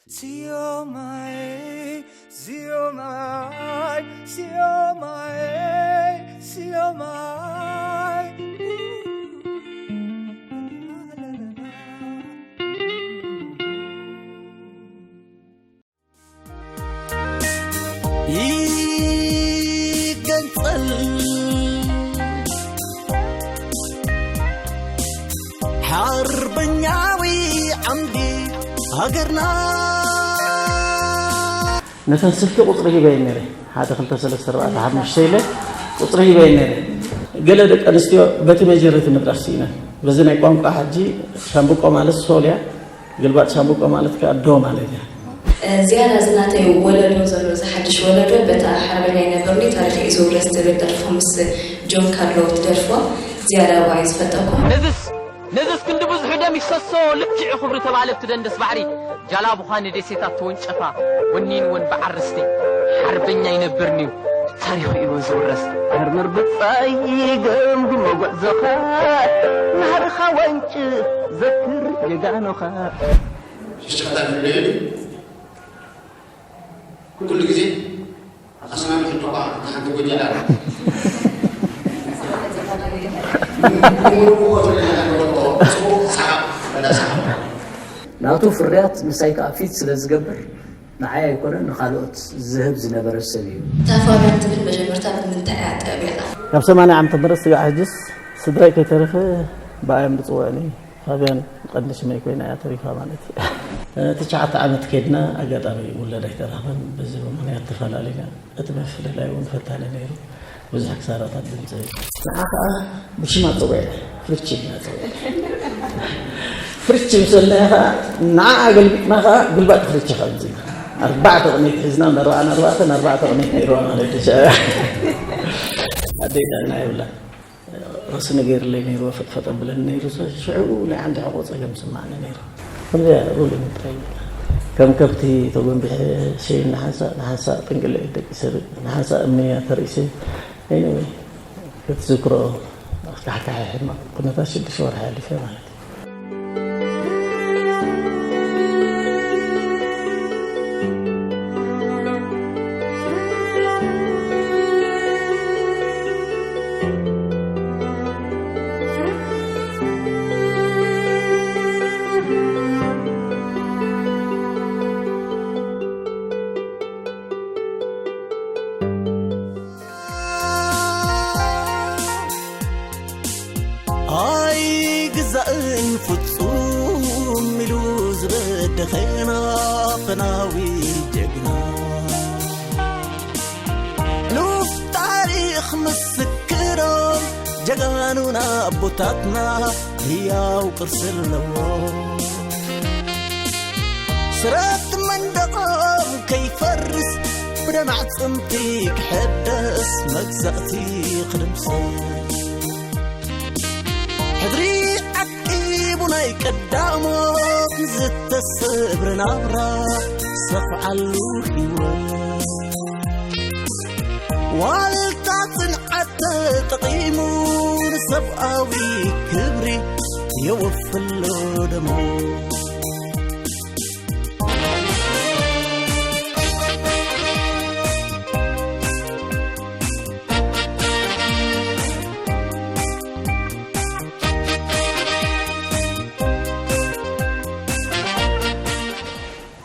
Siomai, siomai, siomai, siomai. ይገንጸል ሓርበኛዊ ዓምዲ ሃገርና። ነተን ስልኪ ቁጽሪ ሂበየን ነይረ። ሓደ፣ ክልተ፣ ሰለስተ፣ ኣርባዕተ፣ ሓሙሽተ ኢለ ቁጽሪ ሂበየን ነይረ። ገለ ደቂ ኣንስትዮ በቲ መጀረቲ ምድራፍ ስኢነን። በዚ ናይ ቋንቋ ሕጂ ሻምብቆ ማለት ሶል እያ፣ ግልባጥ ሻምብቆ ማለት ከኣ ዶ ማለት እያ። ዝያዳ እዚ ናተይ ወለዶ ዘሎ፣ እዚ ሓድሽ ወለዶ፣ በታ ሓርበኛ ይነብርኒ ታሪኽ እዩ ዝውረስ ትብል ደርፎ ምስ ጆን ካርሎ ትደርፎ ዝያዳ እባ እዩ ዝፈልጠኩም። ነዝስ ነዝስ ክንዲ ብዙሕ ደም ይፍሰሶ፣ ልክዕ ክብሪ ተባለ ብትደንደስ ባሕሪ። ጃላቡኻ ንደሴታት ተወንጨፋ፣ ወኒንወን ብዓርስቲ። ሓርበኛ ይነብርኒ እዩ፣ ታሪኹ እዩ ዝውረስ። መርምር ብጻይ ገምግሞ ጉዕዞኻ፣ ናህርኻ ወንጭፍ ዘክር ጀጋኑኻ። ሽሽቕታ ክልል ኩሉ ግዜ ኣሰናሚ ሕቶኻ ሓንቲ ጎጂላ። ጽቡቕ ሰሓቕ፣ በላ ሰሓቕ። ናቱ ፍርያት ምሳይ ከኣ ፊት ስለ ዝገብር፣ ንዓይ ኣይኮነን ንኻልኦት ዝህብ ዝነበረ ሰብ እዩ። እታ ፋብያን ትብል መጀመርታ ብምንታይ እያ ጠቢቓ? ካብ ሰማንያ ዓመተ ምህረት ስጋዕ ሕጅስ ስድራይ ከይተረፈ ብኣዮም ዝጽውዕኒ። ፋብያን ቀንዲ ሽመይ ኮይና እያ ተሪፋ ማለት እዩ። ትሽዓተ ዓመት ከይድና ኣጋጣሚ ውላድ ኣይተረኸበን። በዚ ምኽንያት ተፈላለና። እቲ ምፍልላይ እውን ፈታኒ ነይሩ። ብዙሕ ክሳራታት ድምፂ እዩ። ንዓ ከዓ ብሽማ ፀውዐ፣ ፍርቺ ኢልና ፀውዐ። ፍርቺ ምስ በልናያ ከዓ ንዓ ኣገልቢጥና ከዓ ግልባጥ ፍርቺ ከዓ ምፅና። ኣርባዕተ ቅኒት ሒዝና፣ ንኣርባዓ ንኣርባዕተ፣ ንኣርባዕተ ቅኒት ነይርዋ ማለት እዩ። ኣደይ ጥዕና የብላን። ርእሲ ነገርለይ ነይርዎ፣ ፈጥፈጥ ኣብለኒ ነይሩ። ሽዑ ናይ ዓንዲ ሕቖ ጸገም ስማዕኒ ነይሩ። ከምዚኣ ሩል ጥራይ። ከም ከብቲ ተጎንቢሐ፣ ሸይን ንሓንሳእ፣ ንሓንሳእ ጥንቅልዒት ደቂሰ፣ ንሓንሳእ እምኒ ተርእሰ። Anyway፣ ክትዝክሮ ኣስካሕካሒ ሕማቕ ኩነታት ሽዱሽተ ወርሒ ኣሊፈ ማለት እዩ። ኣይግዛእን ፍጹም ኢሉ ዝበደኸና ፈናዊ ጀግና። ሉፍ ታሪኽ ምስክሮም ጀጋኑና ኣቦታትና ህያው ቅርሲ ኣለዎም። ስረት መንደቖም ከይፈርስ ብደም ኣዕጽምቲ ክሕደስ መግዛእቲ ክድምሰስ። ሕድሪ ዓቂቡ ናይ ቀዳሞት ዝተሰብረ ናብራ ሰኽዓሉ ህይወት። ዋልታ ጽንዓት ተጠቒሙ ንሰብኣዊ ክብሪ የወፍሎ ደሙ።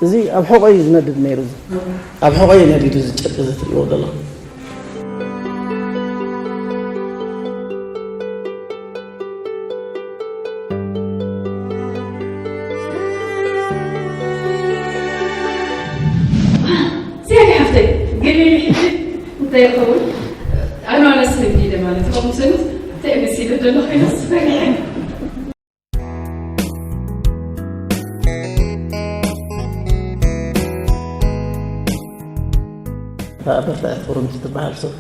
እዚ ኣብ ሕቖ እዩ ዝነድድ ነይሩ። እዚ ኣብ ሕቖ እዩ ነዲዱ፣ እዚ ጨርቂ እዚ ትርእይዎ ዘለኹም። ሲያዲ ሓፍተይ፣ ገለ ሕጂ እንታይ ይኸውን? ኣነ ዋላ ስለ ኢለ ማለት ከምኡ ስንት እንታይ መሲለ ዘለኹ ይመስለኒ። እታ በርትዐት ቁርምቲ ትበሃል ሰብ፣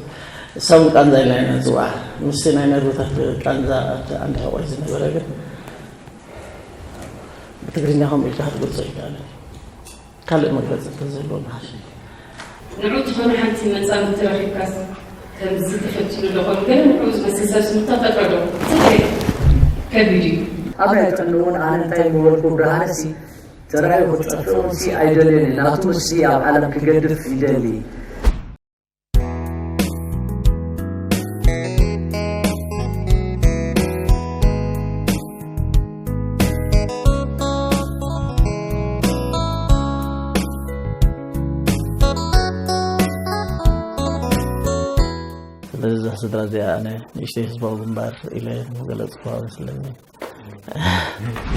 እሳ እውን ቃንዛ ኢልና ኢና ንፅውዓ። ምስቲ ናይ ነርቭታት ቃንዛ ኣብቲ ዓንዲ ሕቖይ ዝነበረ ግን ብትግርኛ ከምኡ ኢልካ ክትገልጾ ኣይከኣልን። ካልእ መግለጺ እንተዝህልዎ ምሓሸ። ንዑ ትኾነ ሓንቲ መጻምድቲ ረኺብካስ ከምዚ ተፈቲኑ ዶ ኾን? ገለ ንዑ ዝመስል ሰብ ስምታ ፈጥሮ ዶ? ትኽክል። ከቢድ እዩ። ኣብ ናይ ጥዕንኡ ንኣነ እንታይ ምበልኩ ብርሃነሲ ሰራዩ ክጠፍእ እውን ሲ ኣይደልዮን እዩ። ናቱ ምስሊ ኣብ ዓለም ክገድፍ ይደሊ። ስለዚ እዛ ስድራ እዚኣ ኣነ ንእሽተይ ህዝባዊ ግንባር ኢለ ምገለፅኩዋ መስለኒ።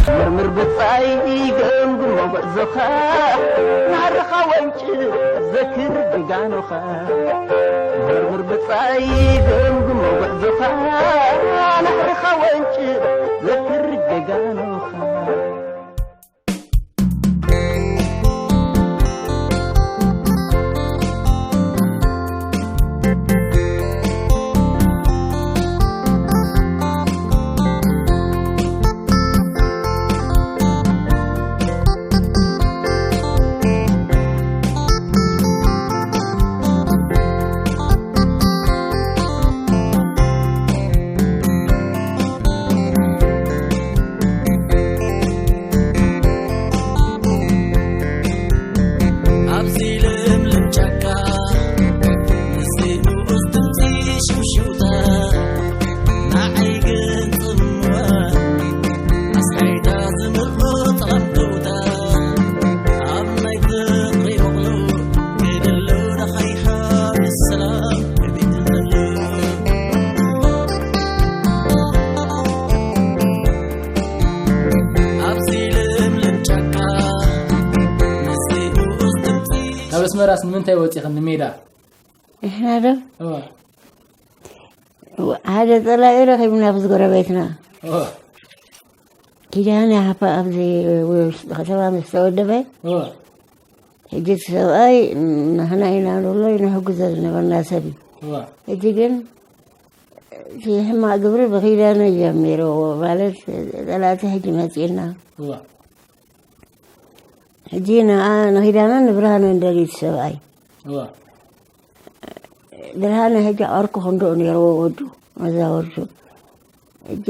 ምርምር ብጻይ ገምግሞ ጉዕዞኻ ናርኻ ወንጭ ዘክር ጀጋኑኻ። ምርምር ብጻይ ገምግሞ ጉዕዞኻ ናርኻ ወንጭ ዘክር ጀጋኑኻ። ካብ ኣስመራስ ንምንታይ ወፂኽን ንሜዳ? ንሕና ዶ ሓደ ፀላኢ ረኺብና ኣብዚ ጎረቤትና ኪዳነ ሃፋ ኣብዚ ውሽጢ ከተማ ምስ ተወደበ ሕጂ እቲ ሰብኣይ ንሕና ኢና ንብሎ ንሕግዞ ዝነበርና ሰብ እዩ። ሕጂ ግን እቲ ሕማቕ ግብሪ ብኺዳነ ጀሚርዎ ማለት ፀላእቲ ሕጂ መፂእና ሕጂ ንዓ ንኺዳነ ንብርሃነ እንደልዩ እቲ ሰብኣይ ብርሃነ ሕጂ ዓርኩ ክንድኡ ነይርዎ ወዱ መዛወርቱ ሕጂ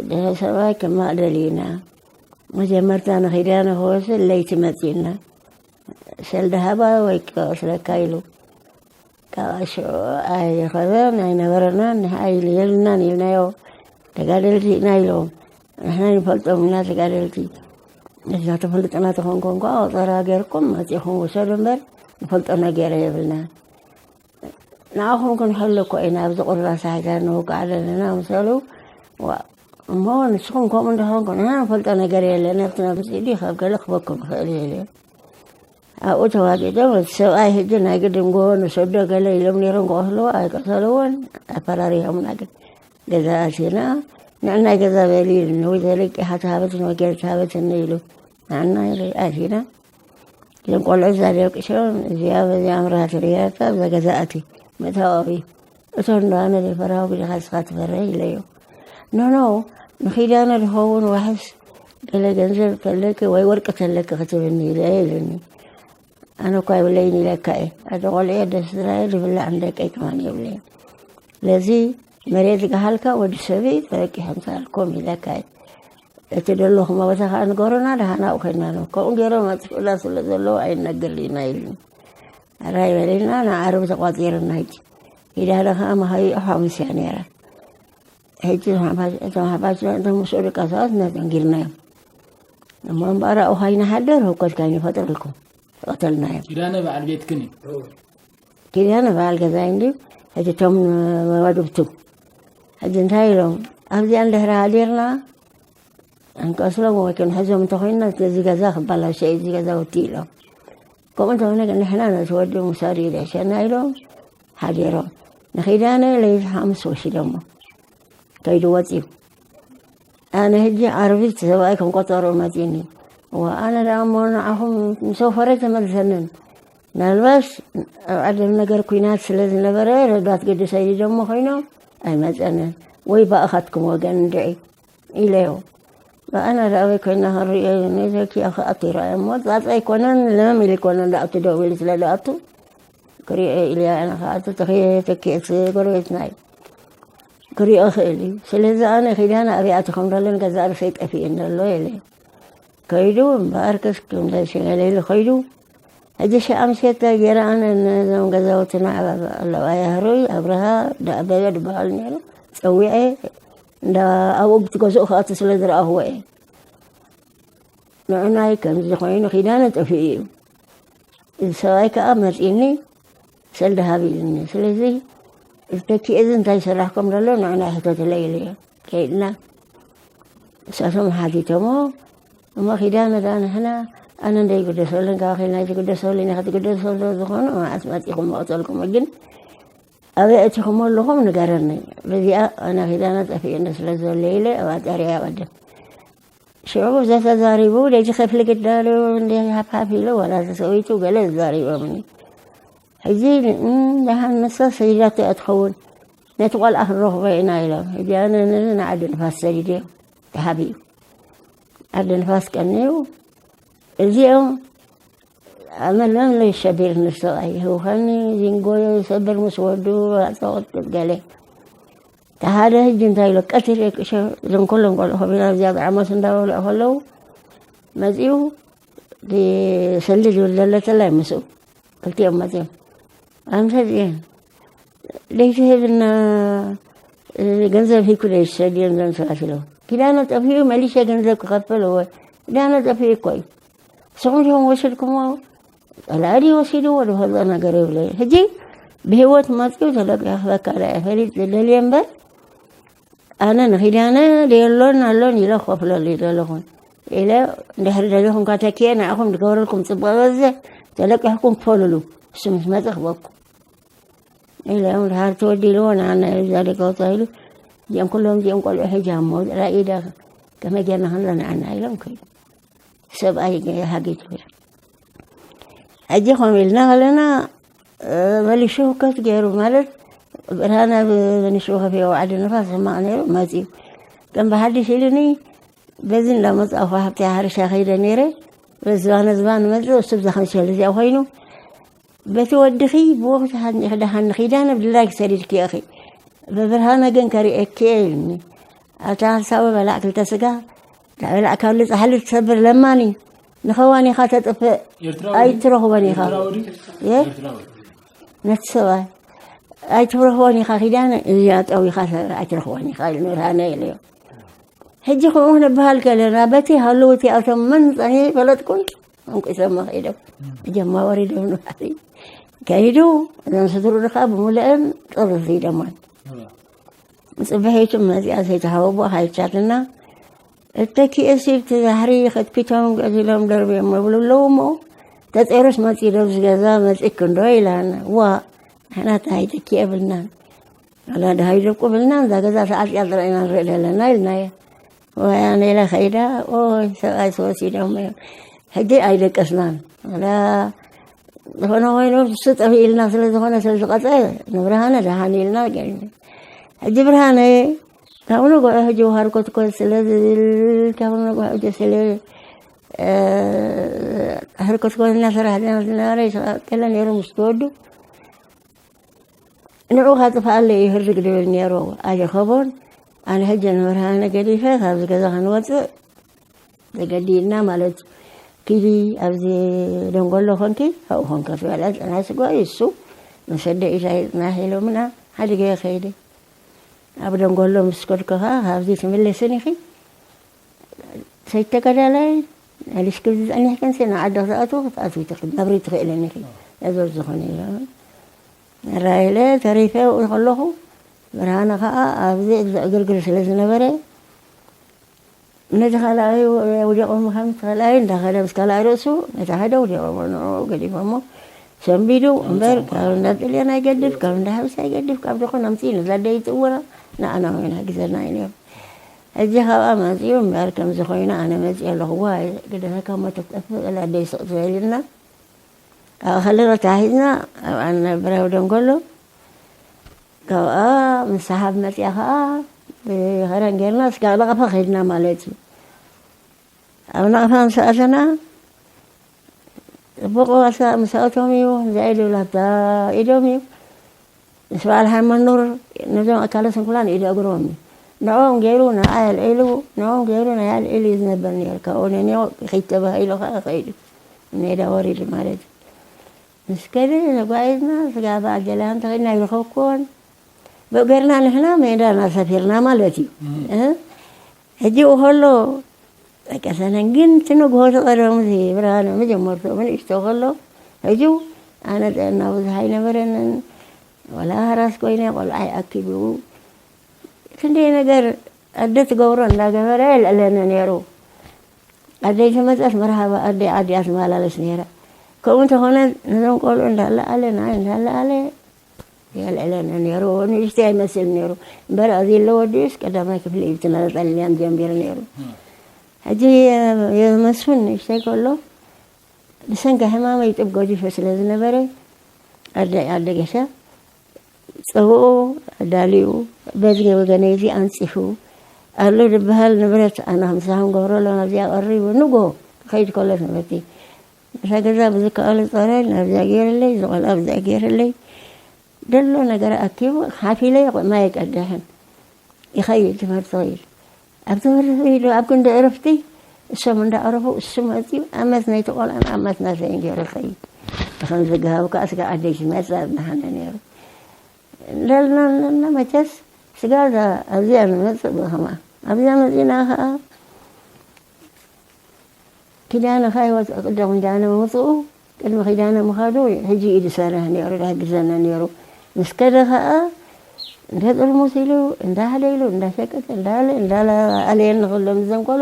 ድሀ ሰብኣይ ክማቕ ደልዩና መጀመርታ ንኺዳነ ክወስድ ለይቲ መፂእና ሰልዲ ሃባ ወይ ክወስደካ ኢሉ ካብ ሽዑ ኣይረኸበን ኣይነበረናን ንዓ ኢሉ የብልናን ኢልናዮ ተጋደልቲ ኢና ኢሎም ንሕና ንፈልጦም ኢና ተጋደልቲ እዛ ተፈልጥና ተኾንኩም ከዓ ቆፀራ ገይርኩም መፂኹም ውሰዱ እምበር ንፈልጦ ነገር የብልና ንዓኹም ክንሕሉ እኮ ኢና ኣብዚ ቁራሳ ሒዛ ንውቃዕ ዘለና ምሰሉ እሞ ንስኹም ከምኡ እንደኾንኩም ንሕና ንፈልጦ ነገር የለን ኣብቲ ናብ ስዒዲ ካብ ገለ ክበኩም ይኽእል እየ ኢለ ኣብኡ ተዋጢጦም እቲ ሰብኣይ ሕጂ ናይ ግድን ጎቦ ንሰዶ ገለ ኢሎም ነይሮም ክቐትልዎ ኣይቀተልዎን ኣፈራሪሆምና ግን ገዛ ኣቲና ንዕናይ ገዛ በሊ ንወይዘሪቂ ሓቲ ሃበትን ወገርት ሃበትን ኢሉ ንዕና ኣቲና እዞም ቆልዑ እዛ ደቂሶም እዚኣ በዚኣ ምራት ርያታ እዛ ገዛ ኣቲ ምእታወቢ እቶም ዶ ኣነ ዘይፈራሁ ብልኻ ስኻ ትፈርህ ኢለዮ ኖኖ ንኺዳነ ዝኸውን ዋሕስ ገለ ገንዘብ ተለኪ ወይ ወርቂ ተለኪ ክትብኒ ኢለ ኢሉኒ ኣነ እኳ ይብለይን ኢለካ እየ ኣደ ቆልዑ ኣደ ስድራየ ዝብላዕ ንደቀይ ከማን የብለይን ስለዚ መሬት ዝገሃልካ ወዲ ሰብይ ተበቂሖም ተሃልኮም ኢለካ እየ እቲ ደለኹሞ ቦታ ከዓ ንገሩና ደሃና ኣብኡ ኮይና ነው ከምኡ ገይሮም ኣጥፍኡላ ስለ ዘለዉ ኣይነግር ኢና ኢሉኒ ኣራይ በሊና ንዓርቢ ተቋፂርና ሕጂ ሂዳለ ከዓ መሃይኡ ሓሙስ እያ ነይራ ሕጂ እቶም ሓፋሽ እቶም ምስኡ ደቂ ሰባት እናተንጊርናዮም እሞ እምበኣር ኣብኡ ካይንሓድር ህውከት ካይንፈጥረልኩም ዝቐተልናዮም ኪዳነ በዓል ቤትክን እዩ ኪዳነ በዓል ገዛይ እንድዩ ሕጂ እቶም መዋድብቱ ሕጂ እንታይ ኢሎም ኣብዚኣ እንድሕሪ ሃዲርና ክንቀስሎም ወይ ክንሕዞም እንተኮይንና እዚ ገዛ ክባላሸ እዩ እዚ ገዛውቲ ኢሎም ከምኡ እንተኮነ ግን ንሕና ነቲ ወዲ ምውሳድ እዩ ዝሕሸና ኢሎም ሓዲሮም ንኺዳነ ለይቲ ሓሙስ ወሲዶሞ ከይዱ ወፂኡ ኣነ ሕጂ ዓርቢ እቲ ሰብኣይ ከም ቆፀርኡ መፂኒ እዋ ኣነ ደኣ እሞ ንዓኹም ምስ ወፈረ ተመልሰንን ምናልባሽ ኣብ ዓለም ነገር ኩናት ስለ ዝነበረ ረዳት ገዲስ ኣይደሞ ኮይኖም ኣይመፀንን ወይ ብኣኻትኩም ወገን እንድዒ ኢለዮ ኣነ ደኣ ኣበይ ኮይና ክንሪኦ ነዘኪ ኣኽኣቱ ይረኣዮ እሞ ፃፀ ኣይኮነን ለመም ኢሉ ይኮነን ደኣ እቲ ደው ኢሉ ስለ ደኣቱ ክሪኦ ኢለ ኣነ ከዓ ተተኺየ ተኪኤት ጎረቤትና እዩ ክሪኦ ክእል እዩ ስለዚ ኣነ ኪዳነ ኣብይ ኣቲ ከም ዘሎ ንገዛእ ርእሰይ ጠፊኡ እንደሎ ኢለ ከይዱ እምበኣርከስ ክንደይ ሽገለ ኢሉ ከይዱ። ሕጂ ሸኣ ምሸት እንታይ ገይረ ኣነ ነዞም ገዛውትና ኣለዋ ያህሩይ ኣብርሃ ደኣበበ ዝበሃል ነይሩ ጸዊዐ እንዳ ኣብኡ ብትገዝኡ ክኣቱ ስለ ዝረኣኽዎ እየ። ንዕናይ ከምዚ ኮይኑ ኪዳነ ጠፊኡ እዩ። እዚ ሰብኣይ ከዓ መፂኒ ሰልዲ ሃብ ኢልኒ። ስለዚ ዝተኪ እዚ እንታይ ሰራሕኩም ዘሎ ንዕናይ ሕተትለይ ኢሉ እዩ። ከይድና እሳቶም ሓቲቶሞ እሞ ኪዳነ ዳ ንሕና ኣነ እንደይግደሰለን ካብ ኸይድና ኣይትግደሰሉ ኢና ክትግደሰሉ ዝኾኑ መዓት መፂኹም መቕተልኩም ግን ኣበይ ኣቲኹም ኣለኹም ንገረኒ። በዚኣ ኣነ ኪዳነ ጠፊእኒ ስለ ዘሎ ኢለ ኣብ ኣጣርያ ወደ ሽዑ እዛ ተዛሪቡ ደጅ ክፍሊ ግዳሉ እንደ ሃፍሃፍ ኢሉ ዋላ ተሰዊቱ ገለ ተዛሪቦምኒ። ሕጂ ደሃን ንሳ ሰይዳቶ እያ ትኸውን ነቲ ቆልዓ ክንረኽቦ ኢና ኢሎም። ሕጂ ኣነ ነዚ ንዓዲ ንፋስ ሰዲድዮ ተሃቢኡ ዓዲ ንፋስ ቀኒዩ እዚኦም ኣመልመም ለይሸቢር ንሰብኣይ ህውኸኒ ዚንጎዮ ይሰብር ምስ ወዱ ኣፀወጥቅጥ ገለ ተሓደ ህጂ እንታይ ኢሎ ቀትር የቅሸ እዞም ኩሎም ቆልዑ ከቢና እዚኣ ዓመት እንዳበልዑ ከለዉ መፂኡ ሰልዲ ዝብል ዘለተላይ ምስኡ ክልቲኦም መፂኦም ኣንተ እዚአን ለይቲ ህብና ገንዘብ ሂኩ ለይሰድዮም ዘንስላስሎ ኪዳነ ጠፊኡ መሊሸ ገንዘብ ክኸፍል እወ ኪዳነ ጠፊኡ እኮ እዩ ንስኹም ዲኹም ወሲድኩሞ ጸላኢ ድዩ ወሲድዎ ዝፈልጦ ነገር የብለይ ሕጂ ብህይወት መፅኡ ተለቂሑ ክበካ ዳ ፈሊጥ ዝደልየ እምበር ኣነ ንኺዳነ ደየሎን ኣሎን ኢለ ክኸፍለሉ ይደለኹን ኢለ እንድሕሪ ደሊኹም ካተኪየ ንዕኹም ዝገበረልኩም ፅቡቅ በዘ ተለቂሕኩም ክፈልሉ እሱ ምስ መፀ ክበኩም ኢለ እዮም ድሓር ተወዲልዎ ንዓና እዩ ዛደጋ ወፃ ኢሉ እዚኦም ኩሎም እዚኦም ቆልዑ ሕጂ እሞ ራኢዳ ከመይ ጌርና ክንለ ንዓና ኢሎም ከይዱ ሰብኣይ ሃጊቱ ሕጂ ከም ኢልና ከለና መሊሹ ከት ገይሩ ማለት ብርሃነ ብንሽኡ ከፍዮ ዓዲ ንፋስ ሕማቕ ነይሩ መፅዩ ከም ብሓድሽ ኢሉኒ በዚ እንዳመፃእኹ ሃብቲ ሓርሻ ከይደ ነይረ በዝባነ ዝባን መፅእ እሱ ብዛ ክንሸል እዚኣ ኮይኑ በቲ ወድኺ ብኡ ክትሃኒ ኢኺ ደሓን ንኺዳነ ብድላይ ክሰዲድኪ ኢኺ ብብርሃነ ግን ከርእየኪ እየ ኢሉኒ ኣታ ሓሳዊ በላዕ ክልተ ስጋ ዳበላዕካሉ ፃሕሊ ትሰብር ለማኒ ንኸዋኒኻ ተጥፍእ ኣይትረኽቦን ኢኻ ነቲ ሰብኣይ ኣይትረኽቦን ኢኻ ኪዳነ እዚኣ ጠዊኻ ኣይትረኽቦን ኢኻ ኢሉ ንብርሃነ ኢለዮ ሕጂ ከምኡ ክንበሃል ከለና በቲ ሃለዉ እቲኣቶም መን ምፃኒ ፈለጥኩን ኣንቂሶም ከይዶም ጀማ ወሪዶም ንባዕሊ ከይዱ እዞም ስድሩ ድኻ ብምልአን ጥርዚ ኢሎማን ፅብሐይቱ መዚኣ ዘይተሃወቦ ሃይቻትና እተኪኤ ሲብቲ ዛሕሪ ከትኪቶም ገዚሎም ደርብዮም መብሉ ኣለዉ እሞ ተፀሩስ መፂ ዶ ዝገዛ መፂክ እንዶ ኢላና ዋ ንሕና ተሃይተኪ የብልናን ኣላ ድሃይ ደቁ ብልና እዛ ገዛ ተዓፅያ ጥራይና ንርኢ ዘለና ኢልናዮ ወያ ኔላ ከይዳ ኦይ ሰብኣይ ተወሲዶም እዮም ሕጂ ኣይደቀስናን ኣላ ዝኾነ ኮይኑ ንሱ ጠፊእልና ስለ ዝኾነ ስለ ዝቐፀ ንብርሃነ ደሃን ኢልና ገይሩ ሕጂ ብርሃነ ካብ ንጉዑ ሕጂ ሃርኮትኮት ስለ ዝብል ካብ ንጉዑ ሕጂ ስለ ሃርኮትኮት እናሰራሕ ዝነበረ ይሸቃቀለ ነይሩ ምስ ተወዱ ንዑ ካጥፍኣለ እዩ ህርግ ድብል ነይሩ ኣይኸቦን ኣነ ሕጂ ንብርሃነ ገዲፈ ካብዚ ገዛ ክንወፅእ ተገዲድና ማለት ኪዲ ኣብዚ ደንጎሎ ኮንኪ ኣብኡ ኮንካ ትበልዐ ፀናይ ስጋ እዩ እሱ መሰደ ኢታይ ፅናሕ ኢሎምና ሓዲገ ከይደ ኣብ ደንጎሎ ምስ ከድኩ ከዓ ካብዚ ትምለስን ኢኺ ሰይተገዳላይ ኣሊሽክል ዝፀኒሕክን ሲ ንዓዲ ክትኣትው ክትኣትው ትኽእል መብሪ ትኽእልን ኢኺ ነዞ ዝኾነ ኢሎ ራይለ ተሪፈ ኣብኡ ከለኹ ብርሃነ ከዓ ኣብዚ ዕግርግር ስለ ዝነበረ ነቲ ካልኣዩ ውዲቖም ከም ካልኣዩ እንዳኸደ ምስ ካልኣይ ርእሱ ነቲ ሓደ ውዲቖሞ ንኡ ገዲፎሞ ሰንቢዱ እምበር ካብ እንዳ ጥልያን ኣይገድፍ ካብ እንዳ ሓብሲ ኣይገድፍ ካብ ዝኾነ ኣምፅኡ ነዛ ደይ ፅውራ ንኣና ኮይና ግዘና እዩ ነይሩ ሕጂ ካብኣ መፅኡ እምበር ከምዚ ኮይኑ ኣነ መፅእ ኣለኹ ዋይ ግደፈካ ሞ ተትጠፍእ በላ ደይ ስቕ ዝበልና ኣብኣ ከለና ተታሒዝና ኣብኣ ንነብር ኣብ ደንጎሎ ካብኣ ምስ ሰሓብ መፅያ ከዓ ብኸረን ጌርና ስጋብ ነቐፋ ከይድና ማለት እዩ ኣብ ነቐፋ ምስ ኣተና ፅቡቕ ዋሳ ምስ ኣቶም እዩ እንታይ ድብል ኣብታ ኢዶም እዩ ምስ በዓል ሃይማኖር ነዞም ኣካለ ስንኩላን ኢደ እግሮም እዩ ንኦም ገይሩ ንዓ የልዒሉ፣ ንኦም ገይሩ ንዓ የልዒሉ እዩ ዝነበር ነይሩ። ካብኡ ነኒቑ ይኸይድ ተባሂሉ ከዓ ይኸይድ እዩ። ሜዳ ወሪዱ ማለት እዩ። ምስ ከደ ተጓዒዝና፣ ስጋ በዓል ጀላን ተኸድና ይረኸብኩዎን። ብኡ ገርና ንሕና ሜዳ እናሰፊርና ማለት እዩ። እ? ሕጂ ከሎ ተቀሰነን ግን፣ እቲ ንግሆ እቲ ቀደም እዚ ብርሃነ መጀመርትኡ ንእሽቶ ከሎ፣ ሕጂ ኣነ ጥዕና ብዙሕ ኣይነበረንን። ወላ ሃራስ ኮይነ ቆልዓ ይኣክብ እዩ። ክንደይ ነገር ኣደ ትገብሮ እንዳገበረ የልዕለኒ ነይሩ። ኣደይ ተመፀት መርሃባ ኣደይ ዓዲ እያ ትመላለስ ነይራ። ከምኡ እንተኾነ ነዞም ቆልዑ እንዳለዓለ፣ ንዓይ እንዳለዓለ የልዕለኒ ነይሩ። ንእሽተይ ኣይመስል ነይሩ። እምበር እዚ ኣለዎ ድዩስ ቀዳማይ ክፍሊ እዩ ብቲ ናይ ጣልያን ጀምቢሩ ነይሩ። ሕጂ የመስፍን ንእሽተይ ከሎ ብሰንኪ ሕማመይ ጡብ ገዲፈ ስለ ዝነበረ፣ ኣደ-፣ ኣደ ገሻ ጸብኡ ኣዳልዩ፣ በዚ ወገነይ እዚ ኣንጺፉ ኣሎ ዝበሃል ንብረት ኣነ ምሳኹም ገብረሎም ኣብዚኣ ቀሪቡ፣ ንጎ ክኸይድ ከሎ ትምህርቲ፣ እታ ገዛ ብዝከኣሎ ጸረል ናብዚኣ ገይርለይ፣ ዝቆልዓ ኣብዚኣ ገይርለይ፣ ደሎ ነገር ኣኪቡ ሓፊለ ማይ ቀድሕን ይኸይድ፣ ትምህርቲ ይኸይድ። ኣብ ትምህርቲ ኸይዱ ኣብ ክንዲ ዕረፍቲ፣ እሶም እንዳዕረፉ እሱ መፅዩ ኣመት ናይቲ ቆልዓን ኣመት ናተይን ገይሩ ይኸይድ። ብኸምዚ ገሃቡ ከዓ ስጋ ዓደይ ዝመፅእ ኣብዝሓና ነይሩ። እንዳልና እንዳልና መቸስ ስጋ እዛ ኣብዚኣ ንመፅእ ብኸማ ኣብዚኣ መፂና ከዓ ኪዳነ ካይወት ቅድም ኪዳነ ምውፅኡ፣ ቅድሚ ኪዳነ ምኻዱ ሕጂ እዩ ዝሰርሕ ነይሩ፣ ዝሕግዘና ነይሩ። ምስ ከደ ኸዓ እንዳ ጥርሙስ ኢሉ፣ እንዳ ሓደ ኢሉ፣ እንዳ ሸቀጠ፣ እንዳ ኣለ-፣ እንዳ ኣለ-፣ ኣለየኒ ከሎ ምስ ዘንቆሉ፣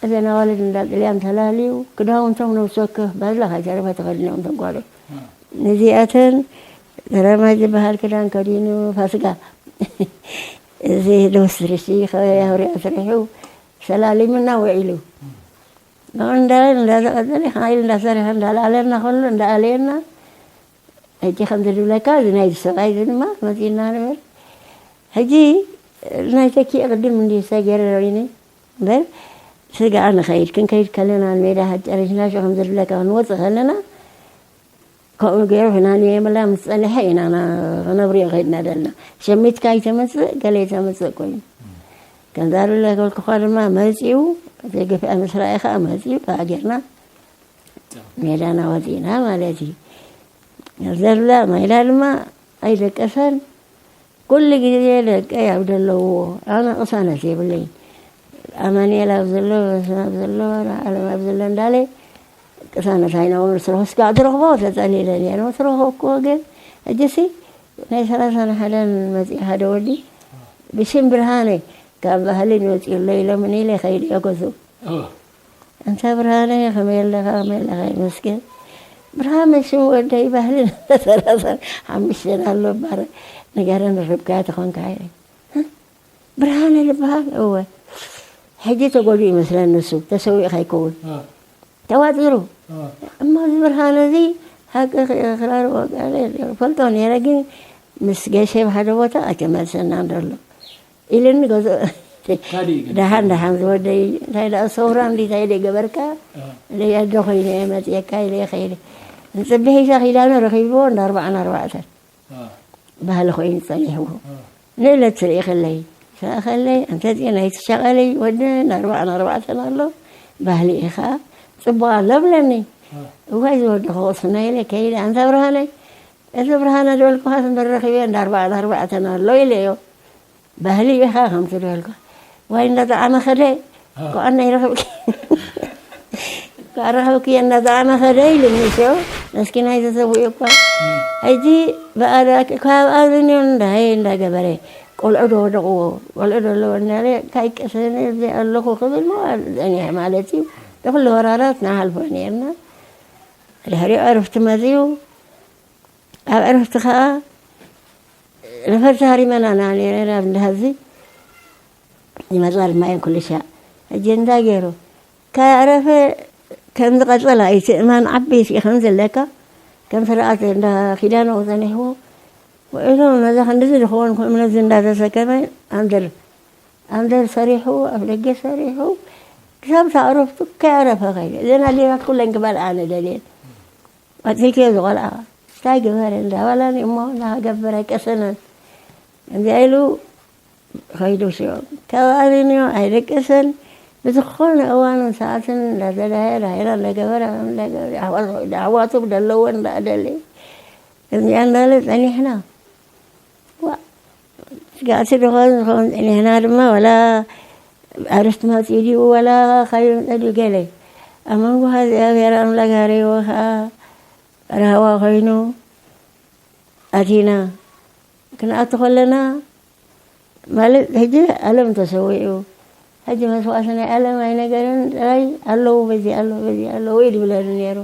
እዘን ኣዋልድ እንዳ ጥልያን ተላልዩ፣ ክዳውንቶም ነብሲ ወከፍ ባዝላ ካይተረፈ ተኸዲኖም እቶም ጓሉ። ነዚኣተን ዘራማይ ዝበሃል ክዳን ከዲኑ ፋስጋ፣ እዚ ዶስ ርሲ ከበያ ኣውሪያ ስሪሑ ሰላሊምና ውዒሉ። ብኡ እንዳበለ እንዳዘቐዘለ፣ ኢስማዒል እንዳሰርሐ እንዳለዓለና፣ ከሎ እንዳኣለየና፣ ሕጂ ከምዚ ዝብለካ፣ እዚ ናይዚ ሰብኣይ እዚ ድማ መፂእና ንበር። ሕጂ ናይ ተኪኤ ቅድም እንዲ ሰገረ ሮይኒ እምበር፣ ስጋኣ ንኸይድ፣ ክንከይድ ከለና፣ ንሜዳ ጨሪሽና፣ ሽዑ ከምዚ ዝብለካ ክንወፅእ ከለና፣ ከምኡ ገይሩ ሕናንየ መላ ምስ ጸንሐ ኢና ና-፣ ክነብርዮ ከይድና ዘለና። ሸሚትካ ይተመጽእ፣ ገለ ይተመጽእ ኮይኑ። ከምዛ ሉለ ገልኩኻ ድማ መጺኡ፣ እቲ ግፍዒ ምስ ረኣየ ኸኣ መጺኡ፣ ብኣ ጌርና ሜዳና ወጺእና ማለት እዩ። ዘላ ማይላ ድማ ኣይደቀሰን። ኩሉ ግዜ ደቀይ ኣብ ዘለውዎ፣ ኣነ ቅሳነት የብለይን። ኣማኑኤል ኣብ ዘሎ፣ በስመ ኣብ ዘሎ፣ መድኃኔዓለም ኣብ ዘሎ እንዳለ ቅሳነት ኣይነብር። ስርሑ ስጋዕ ዝረኽቦ ተጸሊለ ነይረ። ምስ ረኸብኩዎ ግን፣ ሕጂሲ ናይ ሰላሳን ሓደን መጺኡ ሓደ ወዲ ብሽም ብርሃነ ካብ ባህሊ መጺኡ ኣሎ ኢሎምኒ ኢለ ከይደ ገዝኡ። ኣንታ ብርሃነ፣ ከመይ ኣለኻ? ከመይ ኣለኻ? ይመስገን። ብርሃነ ሽም ወደይ ባህሊ ሰላሳ ሓሙሽተ ኣሎ እምበር፣ ንገረኒ ርብቃ ተኾንካ ኢለ። ብርሃነ ዝበሃል? እወ። ሕጂ ተጎዲኡ ይመስለኒ ንሱ፣ ተሰዊኡ ከይከውን። ተዋጢሩ። እሞ እዚ ብርሃነ እዚ ሓቂ ክራር ወቃለ ፈልጦ ነይረ፣ ግን ምስ ገሸ ብሓደ ቦታ ኣይተመልሰናን ዘሎ። ኢልኒ ገዝኦ። ካሊእ ግን? ደሓን፣ ደሓን ዝወደይ፣ እንታይ ደኣ ሰውራ እንዲ እንታይ ደይ ገበርካ? አ። ኢለ ኣደ ኮይነ እየ መፅየካ ኢለ እየ ከይደ። ንፅቢ ሒሳ ኪዳኑ ረኺብዎ እንዳ ኣርባዓን ኣርባዕተን። አ። ባህሊ ኮይኑ ፀኒሕዎ። አ። ንእለት ትርኢ ከለይ፣ ሰኣ ከለይ፣ ኣንተ እዚአ ናይ ትሻቐለይ ወደን ኣርባዓን ኣርባዕተን ኣሎ፣ ባህሊ ኢኻ፣ ፅቡቕ ኣሎ ብለኒ። አ። እዋይ ዝወደኹ ቁስና ኢለ ከይደ፣ ኣንታ ብርሃነይ፣ እዚ ብርሃነ ዝበልኩኻስ እምበር ረኺበ እንዳ ኣርባዓን ኣርባዕተን ኣሎ ኢለዮ። ባህሊ ኢኻ ከምቲ ዝበልኩ። ዋይ እንዳጠዓመ ኸደ፣ አ። ኮዓና ይረኽብኪ። ኮዓ ረኸብኪ እንዳጠዓመ ኸደ ኢሉኒ ሸው። መስኪናይ ተሰዊኡ እኳ። እም። ሕጂ ብኣዳ ካብ ኣዝንዮ እንዳየ እንዳገበረ፣ ቆልዑ ዶ ወደቕዎ፣ ቆልዑ ዶ ኣለዎ እንዳለ፣ ካይ ቀሰነ እዚ ኣለኹ ክብል ሞ ጸኒሐ ማለት እዩ። ንኹሉ ወራራት ንሓልፎ ነርና። ድሕሪኡ ዕርፍቲ መጽዩ። ኣብ ዕረፍቲ ኸኣ ነፈርቲ ሃሪመና ኢና ነይረና፣ ኣብ እንዳ ሃዚ ይመጻ ድማ እየን ኩሉ ሻዕ። ሕጂ እንታይ ገይሩ? ከየዕረፈ ከም ዝቐጸላ እዩ፣ እቲ እማን ዓበይቲ እዩ ከም ዘለካ፣ ከም ስርዓት እንዳ ኪዳኖ ጸኒሕዎ፣ ውዒሎም ነዛ ክንድዚ ዝኸውን እምነት እንዳተሰከመ ኣንደር፣ ኣንደር ሰሪሑ፣ ኣፍ ደገ ሰሪሑ፣ ክሳብ እታ ዕረፍቱ ከየዕረፈ ከይደ። እዘን ኣዴታት ኩለን ክበልዓ እየን ደልየን። ቀቲልክዮ ዝቆልዓ እንታይ ገበረ እንዳበላኒ እሞ እንዳገበረ ቀሰነን። እንዲኣ ኢሉ ኸይዱ ሽዑ። ካብ ኣሪንዮ ኣይደቀሰን። ብዝኾነ እዋንን ሰዓትን እንዳተዳየረ፣ ሃይራ እንዳገበረ፣ ከም እንዳገበረ፣ ኣሕዋቱ፣ ኣሕዋቱ ብደለዎ እንዳደለ፣ ከምዚኣ እንዳለ ጸኒሕና። ዋ፣ ስጋእቲ ዝኾን ዝኾን ጸኒሕና ድማ፣ ወላ ኣርስቲ መጺኡ ድዩ፣ ወላ ካይመጸ ድዩ፣ ገለ። ኣብ መንጎ እግዚኣብሔር ኣምላክ ሃረይዎ ኸኣ፣ ራህዋ ኮይኑ ኣቲና። ክንኣቱ ከለና፣ ማለት፣ ሕጂ ኣለም ተሰዊኡ። ሕጂ መስዋእቲ ናይ ኣለም ኣይነገርን፣ ጥራይ ኣለዉ፣ በዚ ኣለዉ፣ በዚ ኣለዉ እዩ ድብለኒ ነይሩ።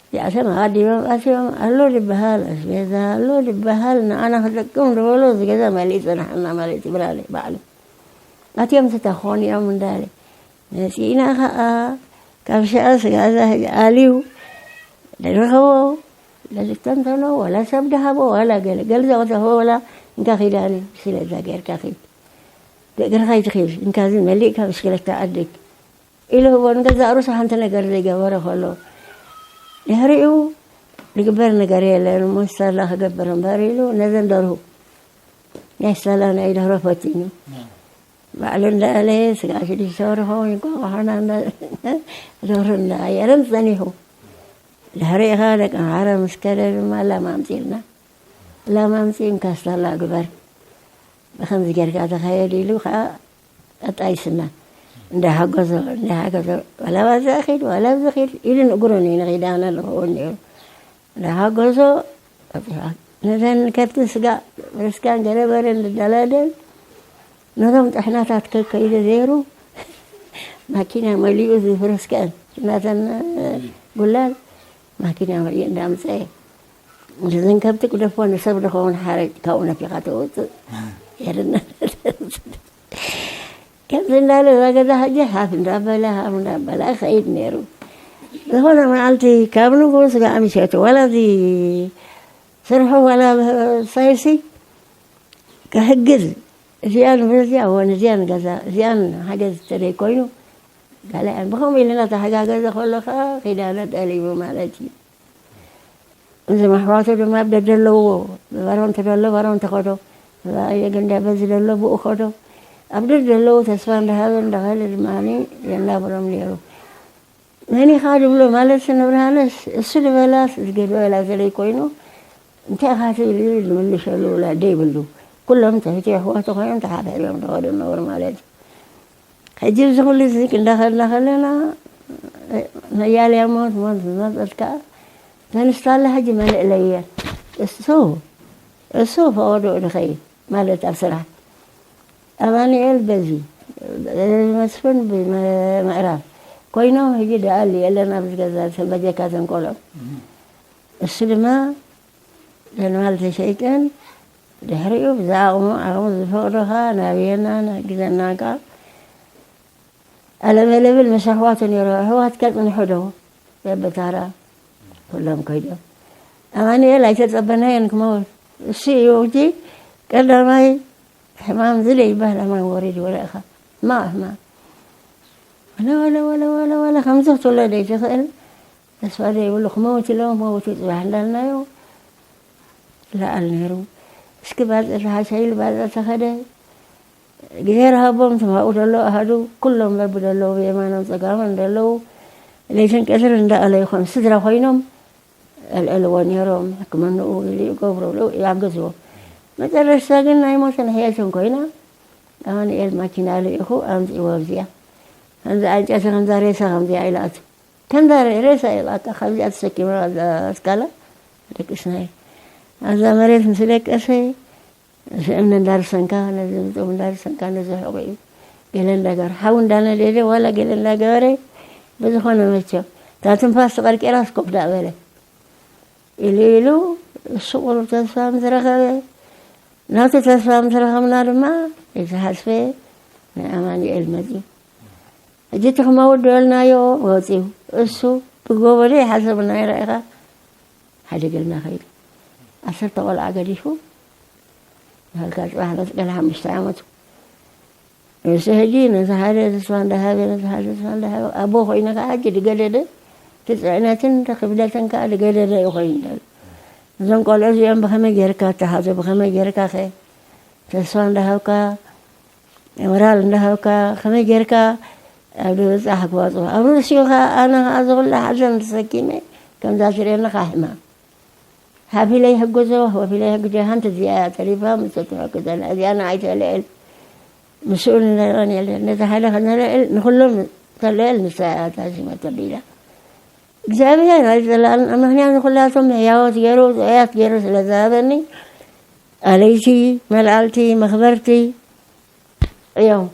እዚኣቶም ኣቐዲሞም ኣትዮም፣ ኣሎ ድበሃል ኣስቤዛ፣ ኣሎ ድበሃል ንዓና ክጠቅም ዝበሎ፣ እዚ ገዛ መሊኡ ጸናሕና ማለት እዩ፣ ብላለ ባዕሉ። ኣትዮም ተተኾን እዮም እንዳለ። መጺእና ኸኣ፣ ካብ ሸቐስ ጋዛ ኣልዩ፣ ዝረኸቦ፣ ለዝተንተኖ፣ ዋላ ሰብ ድሃቦ፣ ዋላ ገለ፣ ገለ ዘቕዘፎ፣ ዋላ እንካ ኺዳኒ፣ ስለዛ ጌርካ ኺድ። ብእግርኻ ኣይትኺድ፣ እንካ እዚ መሊእካ ብሽክለታ ዓድግ። ኢሉ ህቦ፣ ንገዛእ ርእሱ ሓንቲ ነገር ዘይገበረ ከሎ፣ ድሕሪኡ ዝግበር ነገር የለን፣ እሞ ሳላ ክገብር እምበር ኢሉ፣ ነዘን ደርሁ፣ ናይ ሳላ ናይ ደርሆ ፈቲኑ። ባዕሉ እንዳኣለ፣ ስጋ ሽዱሽተ ወርሑ፣ እንቋቑሖና እንዳ-፣ ደርሁ እንዳኣየረን ጸኒሑ። ድሕሪኡ ኸኣ ደቂ ኣምሓራ ምስ ከደ ድማ ላም ኣምጺእልና። ላም ኣምጺእን ካስታላ ግበር። ብኸምዚ ጌርካ ተኸየድ ኢሉ ኸኣ ኣጣይስና። እንዳሓገዞ፣ እንዳሓገዞ፣ ዋላ ባዛ ኺድ፣ ዋላ ኣብዚ ኺድ ኢሉ ንእግሩ እዩ ንኺድ ኣነ ኣለኹ ነይሩ። እንዳሓገዞ፣ ነዘን ከብትን ስጋ ፍርስካን ገለ በለ እንዳደላደል፣ ነዞም ጥሕናታት ከከይደ ዘይሩ፣ ማኪና መሊኡ እዚ ፍርስካን፣ ናተን ጉላል፣ ማኪና መሊኡ እንዳምጸአ፣ ነዘን ከብቲ ግደፎ፣ ንሰብ ዝኸውን ሓረጭ ካብኡ ነፊኻ ተውጽእ። የርና። ከምዚ እንዳለ እዛ ገዛ ሕጂ ሓፍ እንዳበለ፣ ሓፍ እንዳበለ ይኸይድ ነይሩ። ዝኾነ መዓልቲ ካብ ንጉስ ጋዕ ምሸቱ፣ ዋላ እዚ ስርሑ ዋላ ሳይሲ ክሕግዝ፣ እዚኣን በዚኣ፣ ወን እዚኣን ገዛ፣ እዚኣን ሓገዝ ተደይ ኮይኑ፣ ካልኣን ብኸምኡ ኢልና ተሓጋገዘ ከሎ ከዓ ኪዳነ ጠሊሙ ማለት እዩ። እዚ መሕዋቱ ድማ ኣብ ደደ ኣለዎ። ብባሮንት ደሎ ባሮንት ኸዶ፣ ብኣየ ግንዳ በዚ ደሎ ብኡ ኸዶ። ኣብ ደደ ኣለዉ ተስፋ እንዳሃበ እንዳኸለ ድማ የናብሮም ነይሩ። መን ኢኻ ድብሎ ማለት ንብርሃነስ እሱ ዝበላስ ዝገድበላ ዘለይ ኮይኑ፣ እንታይ ኢኻ ትብል ዝምልሸሉ ወላዲ ይብሉ። ኩሎም ትሕቲ ኣሕዋቱ ኮይኖም ተሓብሒቦም ዝኸዱ ነበሩ ማለት እዩ። ሕጂ እዚ ኩሉ እዚ ክንዳኸድና ከለና፣ መያልያ ሞት ሞት ዝመጸት ከኣ ተንስታለ ሕጂ መልእለየ። እሱ፣ እሱ ፈቐዶ ድኸይ ማለት ኣብ ስራሕ። ኣማኑኤል በዚ፣ መስፍን ብምዕራብ ኮይኖም ሕጂ ደኣሊ የለን ኣብዚ ገዛ በጀካ ዘንቆሎም። እሱ ድማ ለንማል ተሸይጠን ድሕሪኡ ብዝዓቕሙ ዓቕሙ ዝፈቕዶ ኸኣ ናብየና ንሕግዘና ከኣ ኣለበለብል ምስ ኣሕዋቱ ነይሩ። ኣሕዋትካ ጽንሑ ዶ? በበታራ ኩሎም ከይዶም። ኣማኑኤል ኣይተጸበናዮን ክመውት። እሱ እዩ ሕጂ ቀዳማይ ሕማም ዝለ ይበሃል ሕማም ወሪድ ወረእኻ። ሕማቕ ሕማም። ወለ፣ ወለ፣ ወለ፣ ወለ፣ ወለ፣ ከምዚ ክትብሎ ዘይትኽእል። ተስፋ ዘይብሉ ክመውት ኢሎም፣ መውት እዩ ጽባሕ እንዳልናዮ። ለኣል ነይሩ። እስኪ ባጽዕ ተሓሻ ኢሉ ባጽዕ ተኸደ። ግዜ ረሃቦም ትማኡ ደሎ ኣሃዱ ኩሎም በቢ ደለዉ ብየማኖም ጸጋሞም ደለዉ ለይትን ቀትርን እንዳኣለዩ ከም ስድራ ኮይኖም ኣልዕልዎ ነይሮም። ሕክምንኡ ኢሉ ይገብሩሉ ይኣግዝዎ። መጨረሽታ ግን ናይ ሞትን ሕየትን ኮይና ኣማኑኤል ማኪና ልኢኹ ኣምጺእዎ ኣብዚኣ። ከምዚ ዕንጨቲ ከምዛ ሬሳ ከምዚኣ ኢላቱ። ከምዛ ሬሳ ኢላታ ካብዚኣ ተሰኪማ ኣብዛ ኣስካላ ደቂስናዮ። ኣብዛ መሬት ምስ ደቀሰ፣ እዚ እምኒ እንዳርሰንካ፣ ነዚ ምጡም እንዳርሰንካ፣ ነዚ ሕቑኡ ገለ እንዳገበረ፣ ሓዊ እንዳነደደ፣ ዋላ ገለ እንዳገበረ፣ ብዝኾነ መቸም፣ እታ ትንፋስ ተቐርቂራስ ኮፍ ዳበለ። ኢሉ ኢሉ፣ እሱ ቁሩብ ተስፋ ምስ ረኸበ፣ ናቱ ተስፋ ምስ ረኸብና ድማ፣ ዘይተሓስበ ናይ ኣማኑኤል መጺኡ። ሕጂ እቲ ክመውት ደበልናዮ ወጺኡ። እሱ ብጎቦ ዘይሓሰብናዮ ረኢኻ ሓደገልና ከይዱ። ዓሰርተ ቆልዓ ገዲፉ፣ በሃልካ ጽባሕ መስቀል ሓሙሽተ ዓመቱ። ንሱ ሕጂ ነዚ ሓደ ተስፋ እንዳሃበ፣ ነዚ ሓደ ተስፋ እንዳሃበ፣ ኣቦ ኮይኑ ከኣ ሕጂ ዝገደደ፣ እቲ ጽዕነትን እቲ ክብደትን ከኣ ዝገደደ እዩ ኮይኑ ዘሎ። እዞም ቆልዑ እዚኦም ብኸመይ ጌርካ እተሓዞ፣ ብኸመይ ጌርካ ከ ተስፋ እንዳሃብካ፣ ሞራል እንዳሃብካ፣ ከመይ ጌርካ ኣብ ደብጻሕ ክዋጽኦ? ኣብ ርእሲኡ ኸኣ ኣነ ኸኣ እዚ ኹላ ሓዘን ተሰኪመ፣ ከምዛ ትርእየኒ ኸኣ ሕማም። ሃፊለ ይሕግዞ፣ ወፊለ ይሕግዞ፣ ሓንቲ እዚኣ እያ ተሪፋ፣ ምስ እትሕግዘና። እዚኣ ንዓይ ተልዕል፣ ምስኡ ንልዕል የለን። ነዚ ሓደ ከነልዕል፣ ንኹሎም ተልዕል፣ ንሳ እያ እታ ሽመት ተቢላ። እግዚኣብሔር ኣይጸላእን፣ ምኽንያቱ ኩላቶም ህያዎት ገይሩ፣ ጥዑያት ገይሩ ስለ ዝሃበኒ፣ ኣለይቲ፣ መልዓልቲ፣ መኽበርቲ እዮም።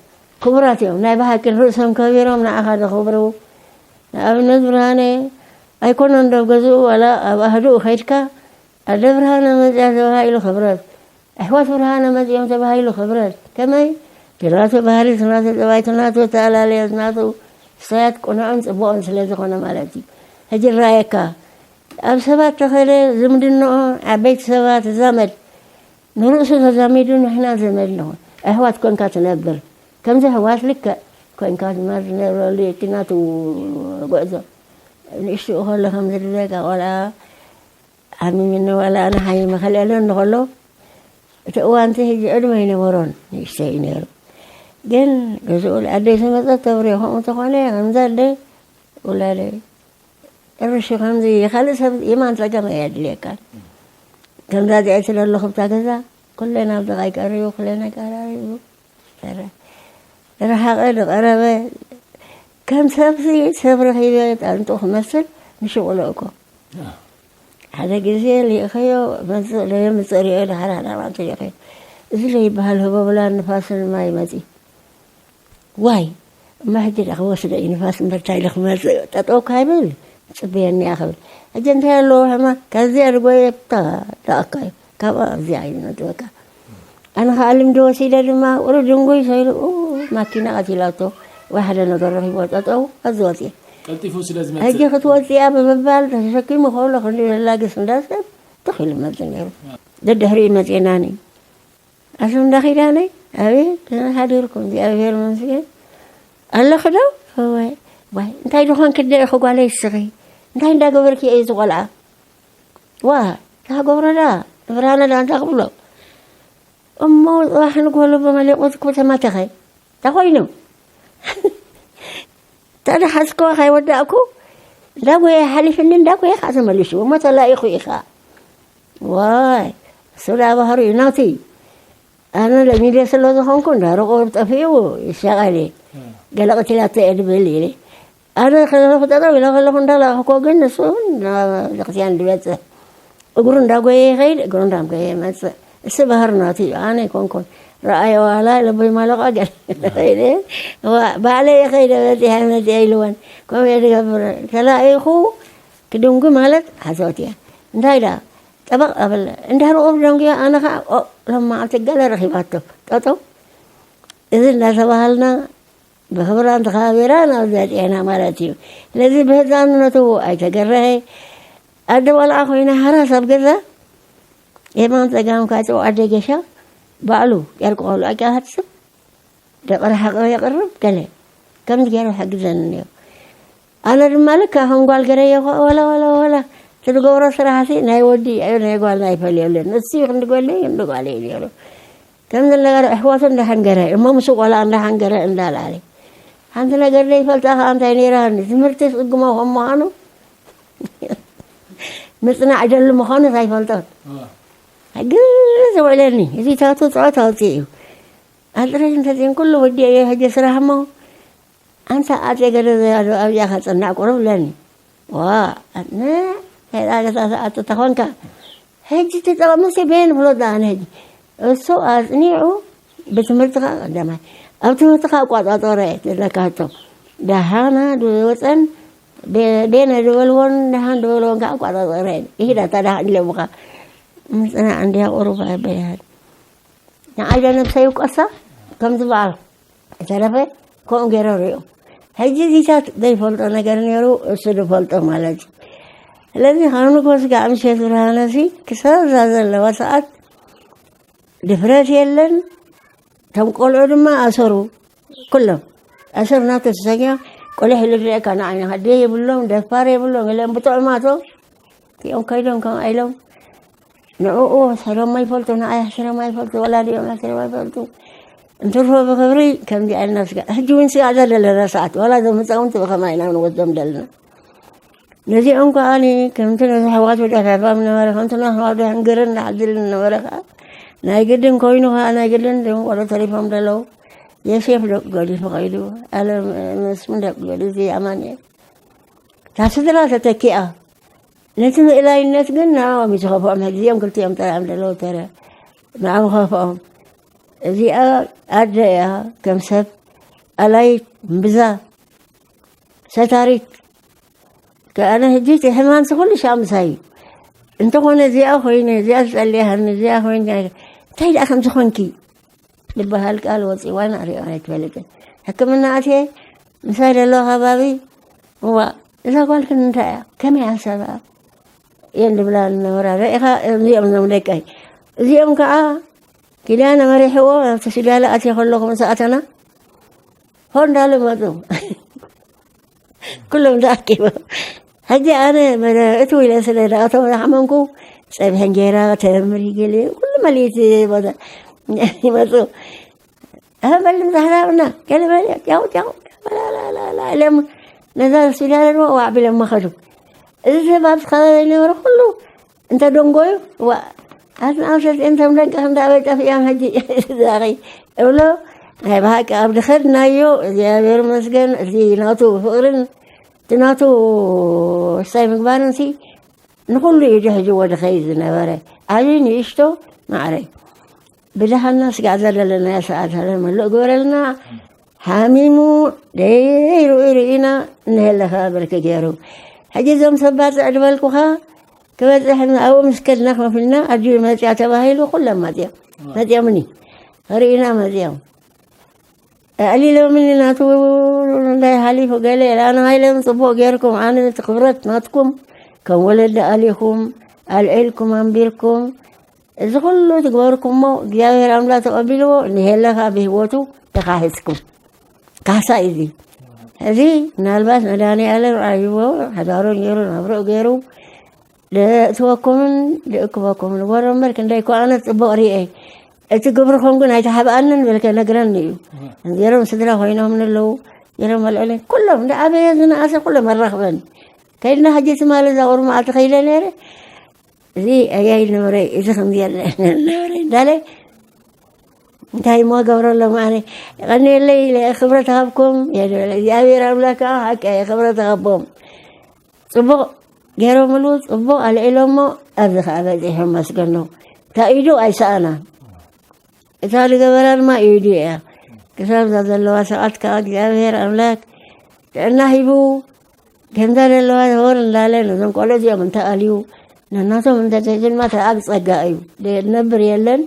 ክቡራት እዮም። ናይ ብሓቂ ርእሶም ከቢሮም ንዓኻ ዘኽብሩ። ንኣብነት ብርሃነ ኣይኮነን ዶ ኣብ ገዝኡ ዋላ ኣብ ኣህድኡ ከይድካ፣ ኣደ ብርሃነ መጽያ ተባሂሉ ክብረት፣ ኣሕዋት ብርሃነ መጽዮም ተባሂሉ ክብረት። ከመይ? እቲ ናቱ ባህሪ፣ እቲ ናቱ ጠባይ፣ እቲ ናቱ ኣተኣላልያ፣ እቲ ናቱ ስታያት ቅኑዕን ጽቡቕን ስለ ዝኾነ ማለት እዩ። ሕጂ ይረኣየካ። ኣብ ሰባት ተኸለ ዝምድንኦ ዓበይቲ ሰባት ተዛመድ። ንርእሱ ተዛሚዱ ንሕና ዘመድ ንኹን። ኣሕዋት ኮንካ ትነብር። ከምዚ ኣሕዋት ልክዕ ኮንካ ድማ ዝነብረሉ እቲ ናቱ ጉዕዞ። ንእሽትኡ ከሎ ከም ዝድረጋ ቆልዓ ሓሚምኒ ዋላ ኣነ ሓሚመ ከልዕለኒ ከሎ፣ እቲ እዋንቲ ሕጂ ዕድመ ኣይነበሮን፣ ንእሽተይ እዩ ነይሩ። ግን ገዝኡ ኣደይ ዝመጸት ተብርዮ፣ ከምኡ እንተኾነ፣ ከምዛ ኣደ ውላደይ፣ ጥርሹ ከምዚ ካልእ ሰብ የማን ጸገም ኣየድልየካን። ከምዛ እዚኣ ስለ ኣለኹ ብታ ገዛ፣ ኩለና ኣብ ጥቓይ ቀሪቡ፣ ኩለና ቀራሪቡ፣ ረ-፣ ዝረሓቐ ዝቐረበ፣ ከም ሰብሲ ሰብ ረኺበ ጣንጡ ክመስል ንሽቕሎ እኮ። ሓደ ግዜ ልኢኸዮ መጽእ ለየምጽእ ሪኦ፣ ድሓር ሓደ ኣርባዕተ ልኢኸዮ። እዚ ለይበሃል ህቦብላን ንፋስን ማይ መጺ። ዋይ፣ እማ ሕጂ ደኣ ክወስዶ እዩ ንፋስ እምበር፣ እንታይ ኢሉ ክመጽእ? ጠጠው ካይብል ጽበየኒ እያ ክብል። ሕጂ እንታይ ኣለዎ ሕማ? ካብዚኣ ዝጎየ፣ ታ-፣ ተኣካዩ። ካብኣ ኣብዚኣ እዩ ዝመጽእ በቃ። ኣነ ኸኣ ልምዲ ወሲደ ድማ፣ ቁሩብ ድንጉይ ሰኢሉ፣ ኡ፣ ማኪና ቀቲላቶ። ወይ ሓደ ነገር ረኺቦ ጠጠው፣ ኣብዚ ወጽየ። ቀልጢፉ ስለ ዝመጽእ። ሕጂ ክትወጽእ እያ ብምባል ተሸኪሙ ከሎ ክንዲ ዘላግስ እንዳሰብ ትኽ ኢሉ መጽእ ነይሩ። ደድሕሪኡ መጽኤናኒ። ኣዞም እንዳ ኪዳነይ፣ ኣቤት፣ ደህና ሓዲርኩም፣ እግዚኣብሔር ይመስገን። ኣለኺ ዶ? እወ። ዋይ፣ እንታይ ድኾንኪ እንደ ኢኺ ጓለይ እስኺ? እንታይ እንዳገበርኪ እዩ እዚ ቆልዓ? ዋ፣ እታ ክገብሮ ዳ፣ ንብርሃነ ዳ እንታይ ክብሎ? እሞ ጽባሕ ንግሆ ልቡ መሊቑ እኮ ተማተኸ። እንታይ ኮይኑ? እንተ ደሓዝክዋ ከይወዳእኩ፣ እንዳጎየ ሓሊፍኒ፣ እንዳጎየ ከዓ ተመሊሱ። እሞ ተላኢኹ ኢኻ። ዋይ፣ እሱ ደኣ ባህሪኡ ናቱ እዩ። ኣነ ለሚደ ስለ ዝኾንኩ፣ እንዳ ርቑብ ጠፊኡ ይሻቐል እየ። ገለ ቀቲላቶ እየ ድብል ኢለ። ኣነ ከለኹ ጠጠው ኢለ ከለኹ እንዳለኣኽኮ ግን ንሱ ናብ ቤተክርስትያን ድበጽሕ። እግሩ እንዳጎየ ይኸይድ፣ እግሩ እንዳጎየ ይመጽእ። እሱ ባህሪ ናቱ እዩ፣ ኣነ ኣይኮንኩን። ረኣዮ ዋላ ልበይ ማለቋ ገለ ኢለ፣ ዋ፣ ባዕለይ እየ ከይደ በጺሐ መጺአ ኢልወን። ከምኡ እየ ዝገብር። ተላኢኹ ክድንጉ ማለት ሓሶት እያ። እንታይ ደኣ? ጠበቕ ኣበለ። እንዳ ርቑብ ደንጉዮ፣ ኣነ ኸዓ፣ ኦ፣ ሎም መዓልቲ ገለ ረኺባቶ። ጠጠው። እዚ እንዳተባሃልና ብኽብራን ተኸባቢራን ኣብዚኣ ጥዕና ማለት እዩ። ስለዚ ብህፃንነቱ ኣይተገረሀ። ኣደ ቆልዓ ኮይና ሓራስ ኣብ ገዛ የማን ጸጋም ካጨው ኣደ ጌሻ ባዕሉ ጨርቂ ቆልዓ ይሓጽብ፣ ደቂ ርሓቕ የቕርብ፣ ገለ ከምዚ ገይሩ ይሕግዘኒ ነይሩ። ኣነ ድማ ልክዕ ከም ጓል ገረዮ ኸ ወላ፣ ወላ፣ ወላ፣ እቲ ዝገብሮ ስራሕሲ ናይ ወዲ እዩ፣ ናይ ጓልና ኣይፈልየሉን። ንሱ እዩ ክንዲ ጓለይ፣ ክንዲ ጓለይ ነይሩ። ከምዚ ነገር ኣሕዋቱ እንዳሓንገረ፣ እሞ ምስኡ ቆልዓ እንዳሓንገረ እንዳልዓለ። ሓንቲ ነገር ዘይፈልጣ ኸዓ እንታይ ነይራኒ፣ ትምህርቲ ዝጽግሞ ከም ምዃኑ፣ ምጽናዕ ይደሊ ምዃኑ ኣይፈልጦን። ሕግዝ ዝውዕለኒ፣ እዚታቱ ጸወታ ኣውፅእ እዩ። ኣጥረይ እንተዘይን ኩሉ ወዲአ እየ ሕጂ ስራሕ እሞ፣ ኣንታ ኣጼ ገለ ዘያዶ ኣብዚኣ ከጸናዕ ቁሩብ ለኒ። ዋ፣ ኣነ፣ ከይጣገሳ ሰዓት ተኾንካ። ሕጂ ትጠቐምሲ በየን ብሎ ደኣ ኣነ ሕጂ። እሱ ኣጽኒዑ ብትምህርትኻ ቀዳማይ። ኣብ ትምህርትኻ ኣቋጻጸረ ትለካ ሕቶ። ደሓና ድወጸን፣ በ-፣ ቤነ ዝበልዎን ደሓን ዝበልዎን ከዓ ኣቋጻጸረ። ይሂዳ እታ ደሓን ኢለምኻ። ምጽናዕ እንዲያ ቁሩብ ኣበያል። ንዓይ ዶ ነብሰይ ይውቀሳ? ከም ዝበሃል። ዝተረፈ ከምኡ ገይረ ርእዮ። ሕጂ እዚታት ዘይፈልጦ ነገር ነይሩ፣ እሱ ዝፈልጦ ማለት እዩ። ስለዚ ካብ ንግሆ ስጋዕ ምሸት ብርሃነሲ ክሳብ እዛ ዘለዋ ሰዓት ድፍረት የለን። እቶም ቆልዑ ድማ ኣሰሩ፣ ኩሎም ኣሰር ናቱ ተሰጊዖም፣ ቆልሕ ኢሉ ዝርእየካ ንዓይኒ ሃድየ የብሎም፣ ደፋር የብሎም፣ ኢሎም ብጥዑማቶ እቲኦም ከይዶም ከምኣ ኢሎም ንዕኡ ሕሰሮም ኣይፈልጡ፣ ንኣይ ሕሰሮም ኣይፈልጡ፣ ወላዲኦም ሕሰሮም ኣይፈልጡ። እንትርፎ ብኽብሪ ከምዚ ኣይልና ስጋ-፣ ሕጂ እውን ስጋዕ ዘለና ሰዓት፣ ዋላ እዞም ህፃውንቲ ብኸማይ ኢና ንወስዶም ዘለና። ነዚኦም ከዓኒ ከምቲ ነዚ ኣሕዋቱ ደሕሕፋም ነበረ፣ ከምቲ ነሕዋቱ ሕንግርን ንዓድልን ነበረ ከዓ፣ ናይ ግድን ኮይኑ ከዓ፣ ናይ ግድን እዞም ቆሎ ተሪፎም ዘለዉ፣ የሴፍ ደቂ ገዲፉ ከይዱ፣ ኣለ መስፍን ደቂ ገዲፉ፣ ኣማንኤል። እታ ስድራ ተተኪኣ። ነቲ ምእላይነት ግን ንዕኦም እዩ ዝኸፍኦም። ሕጂ እዚኦም ክልቲኦም ጥራይ እዮም ዘለዉ፣ ተረ ንዕኦም ኸፍኦም። እዚኣ ኣደ እያ፣ ከም ሰብ ኣላይት፣ እምብዛ፣ ሰታሪት። ከኣነ ሕጂ እቲ ሕማምሲ ኩሉ ሻምሳይ እዩ። እንተኾነ እዚኣ ኮይነ፣ እዚኣ ዝጸልያሃኒ፣ እዚኣ ኮይነ፣ እንታይ ደኣ ከም ዝኾንኪ? ዝበሃል ቃል ወፂዋን ኣሪኦ ኣይትፈልጥን። ሕክምና ኣትየ ምሳይ ዘሎ ከባቢ፣ እዋ፣ እዛ ጓልክን እንታይ እያ? ከመይ ሓሳባ? እየን ዝብላ ዝነበራ። ርኢኻ፣ እዚኦም እዞም ደቀይ። እዚኦም ከዓ ኪዳነ መሪሕዎ፣ ኣብቲ ስጋለ ኣትየ ከለኹ ምስ ኣተና፣ ሆንዳሉ መፁ። ኩሎም ተኣኪቦም። ሕጂ ኣነ መደ-፣ እትው ኢለ ስለ ዝኣተው ዝሓመምኩ፣ ጸብሒ እንጀራ፣ ተምሪ፣ ገለ ኩሉ መሊእቲ ቦታ ይመጹ። ኣበል ምዛሕራብና፣ ገለ በለ፣ ጫው፣ ጫው፣ ላላላላ ኢሎም ነዛ ስጋለ ድማ ዋዕ ቢሎም መኸዱ። እዚ ሰብ ኣብቲ ከባቢ ዝነበረ ኩሉ እንተ ደንጎዩ፣ ዋ፣ ኣዝና ኣንሰት እንተም ደንቀ ክንዳ ኣበይ ጠፊኦም ሕጂ ዛኺ እብሎ። ናይ ብሓቂ ኣብ ድኸድናዮ እግዚኣብሔር ይመስገን፣ እቲ ናቱ ፍቕርን እቲ ናቱ ወሳይ ምግባርን ሲ ንኹሉ እዩ ድሕዝዎ ድኸይድ ዝነበረ። ዓብዪ ንእሽቶ ማዕረይ። ብደሓና ስጋዕ ዘለለናዮ ሰዓት ሃለ መሉእ ግበረልና። ሓሚሙ ደይ ርኡ ርኢና እንሄለኻ ብርክ ገይሩ። ሕጂ እዞም ሰባት ዘዕድበልኩኻ ክበጽሕ ኣብኡ ምስ ከድና ኮፍ ኢልና ኣድዩ መጽያ ተባሂሉ ኩሎም መጽዮም። መጽዮምኒ። ርኢና መጽዮም። ኣዕሊሎምኒ ናቱ እንዳይ ሓሊፉ ገለ ኣነ ሃይሎም ጽቡቕ ገይርኩም ኣነ እቲ ክብረት ናትኩም ከም ወለዲ ኣሊኹም ኣልዒልኩም ኣንቢርኩም እዚ ኩሉ ትግበርኩሞ እግዚኣብሔር ኣምላኽ ተቐቢልዎ ንሄለኻ ብህይወቱ ተኻሒስኩም። ካሕሳ እዩ እዚ። እዚ ምናልባት መድኃኔዓለም ዓይዎ ሓዳሩ ገይሩ ናብርኡ ገይሩ ደእትወኩምን ደእክበኩምን ወረ እምበር ክንደይ እኮ ኣነ ጽቡቕ ርኤ። እቲ ግብርኹም ግን ኣይተሓብኣንን በልከ ነግረኒ እዩ። ገይሮም ስድራ ኮይኖም ንለዉ ገይሮም ኣልዕልን ኩሎም እንደ ኣበየ ዝነኣሰ ኩሎም ኣራኽበን። ከይድና ሕጂ ትማሊ እዛ ቁርማዕ ተኸይደ ነይረ። እዚ ኣያይ ነበረ፣ እዚ ከምዚ ኣለ ነበረ እንዳለ እንታይ እሞ ገብረሎም ኣነ። የቐንየለይ ኢለ ክብረት ሃብኩም እየ ዝበለ። እግዚኣብሔር ኣምላክ ከዓ ሓቂ እየ ክብረት ሃቦም። ጽቡቕ ገይሮምሉ፣ ጽቡቕ ኣልዒሎሞ ኣብዚ ከዓ በጺሖም መስገኖ። እታ ኢዱ ኣይሰኣና። እታ ዝገበራ ድማ ኢዱ እያ። ክሳብ እዛ ዘለዋ ሰዓት ከዓ እግዚኣብሔር ኣምላክ ጥዕና ሂቡ ከምዛ ዘለዋ ዘወር እንዳለ ነዞም ቆልዑ እዚኦም እንተኣልዩ ነናቶም እንተትሕዝን ድማ ተኣብ ጸጋ እዩ። ነብር የለን።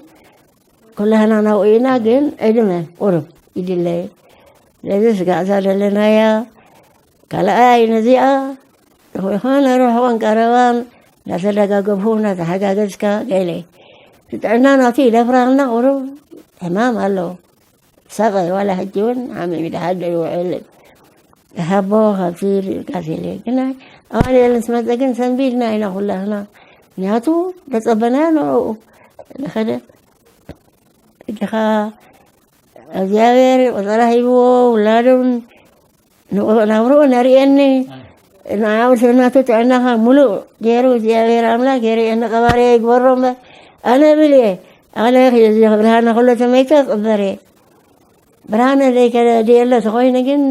ኩላህና ናብኡ ኢና፣ ግን ዕድመ ቁሩብ ይድለየ። ስለዚ ስጋዕ እዛ ዘለናያ ካልኣይ ነዚኣ ዝኾነ ርሑቕን ቀረባን እንዳተደጋገፍኹ እንዳተሓጋገዝካ ገለ እቲ ጥዕና ናቱ ይደፍራልና ቁሩብ ሕማም ኣለዎ። ሳቐ ዋላ ሕጂ እውን ሓሚም ይደሓደ ይውዕል። ሃቦ ካብቲ ቃሴለ ግና ኣማኑኤል ምስ መፀ ግን ሰንቢድና ኢና ኩላህና። ምክንያቱ ተፀበናዮ ንዕኡ ዝኸደ እጅኻ እግዚኣብሔር ቆፀራ ሂብዎ ውላዶም ንቆ-፣ ናብርኡ ነርእየኒ። ንዓኡ ናቱ ጥዕናኻ ሙሉእ ገይሩ እግዚኣብሔር ኣምላክ የርእየኒ። ቀባሪ ይግበሮ እምበር ኣነ ብል እየ። ኣነ ብርሃነ ኩሎ ተመይተ ቅበር እየ። ብርሃነ ዘይከደድየሎ ተኾይኑ ግን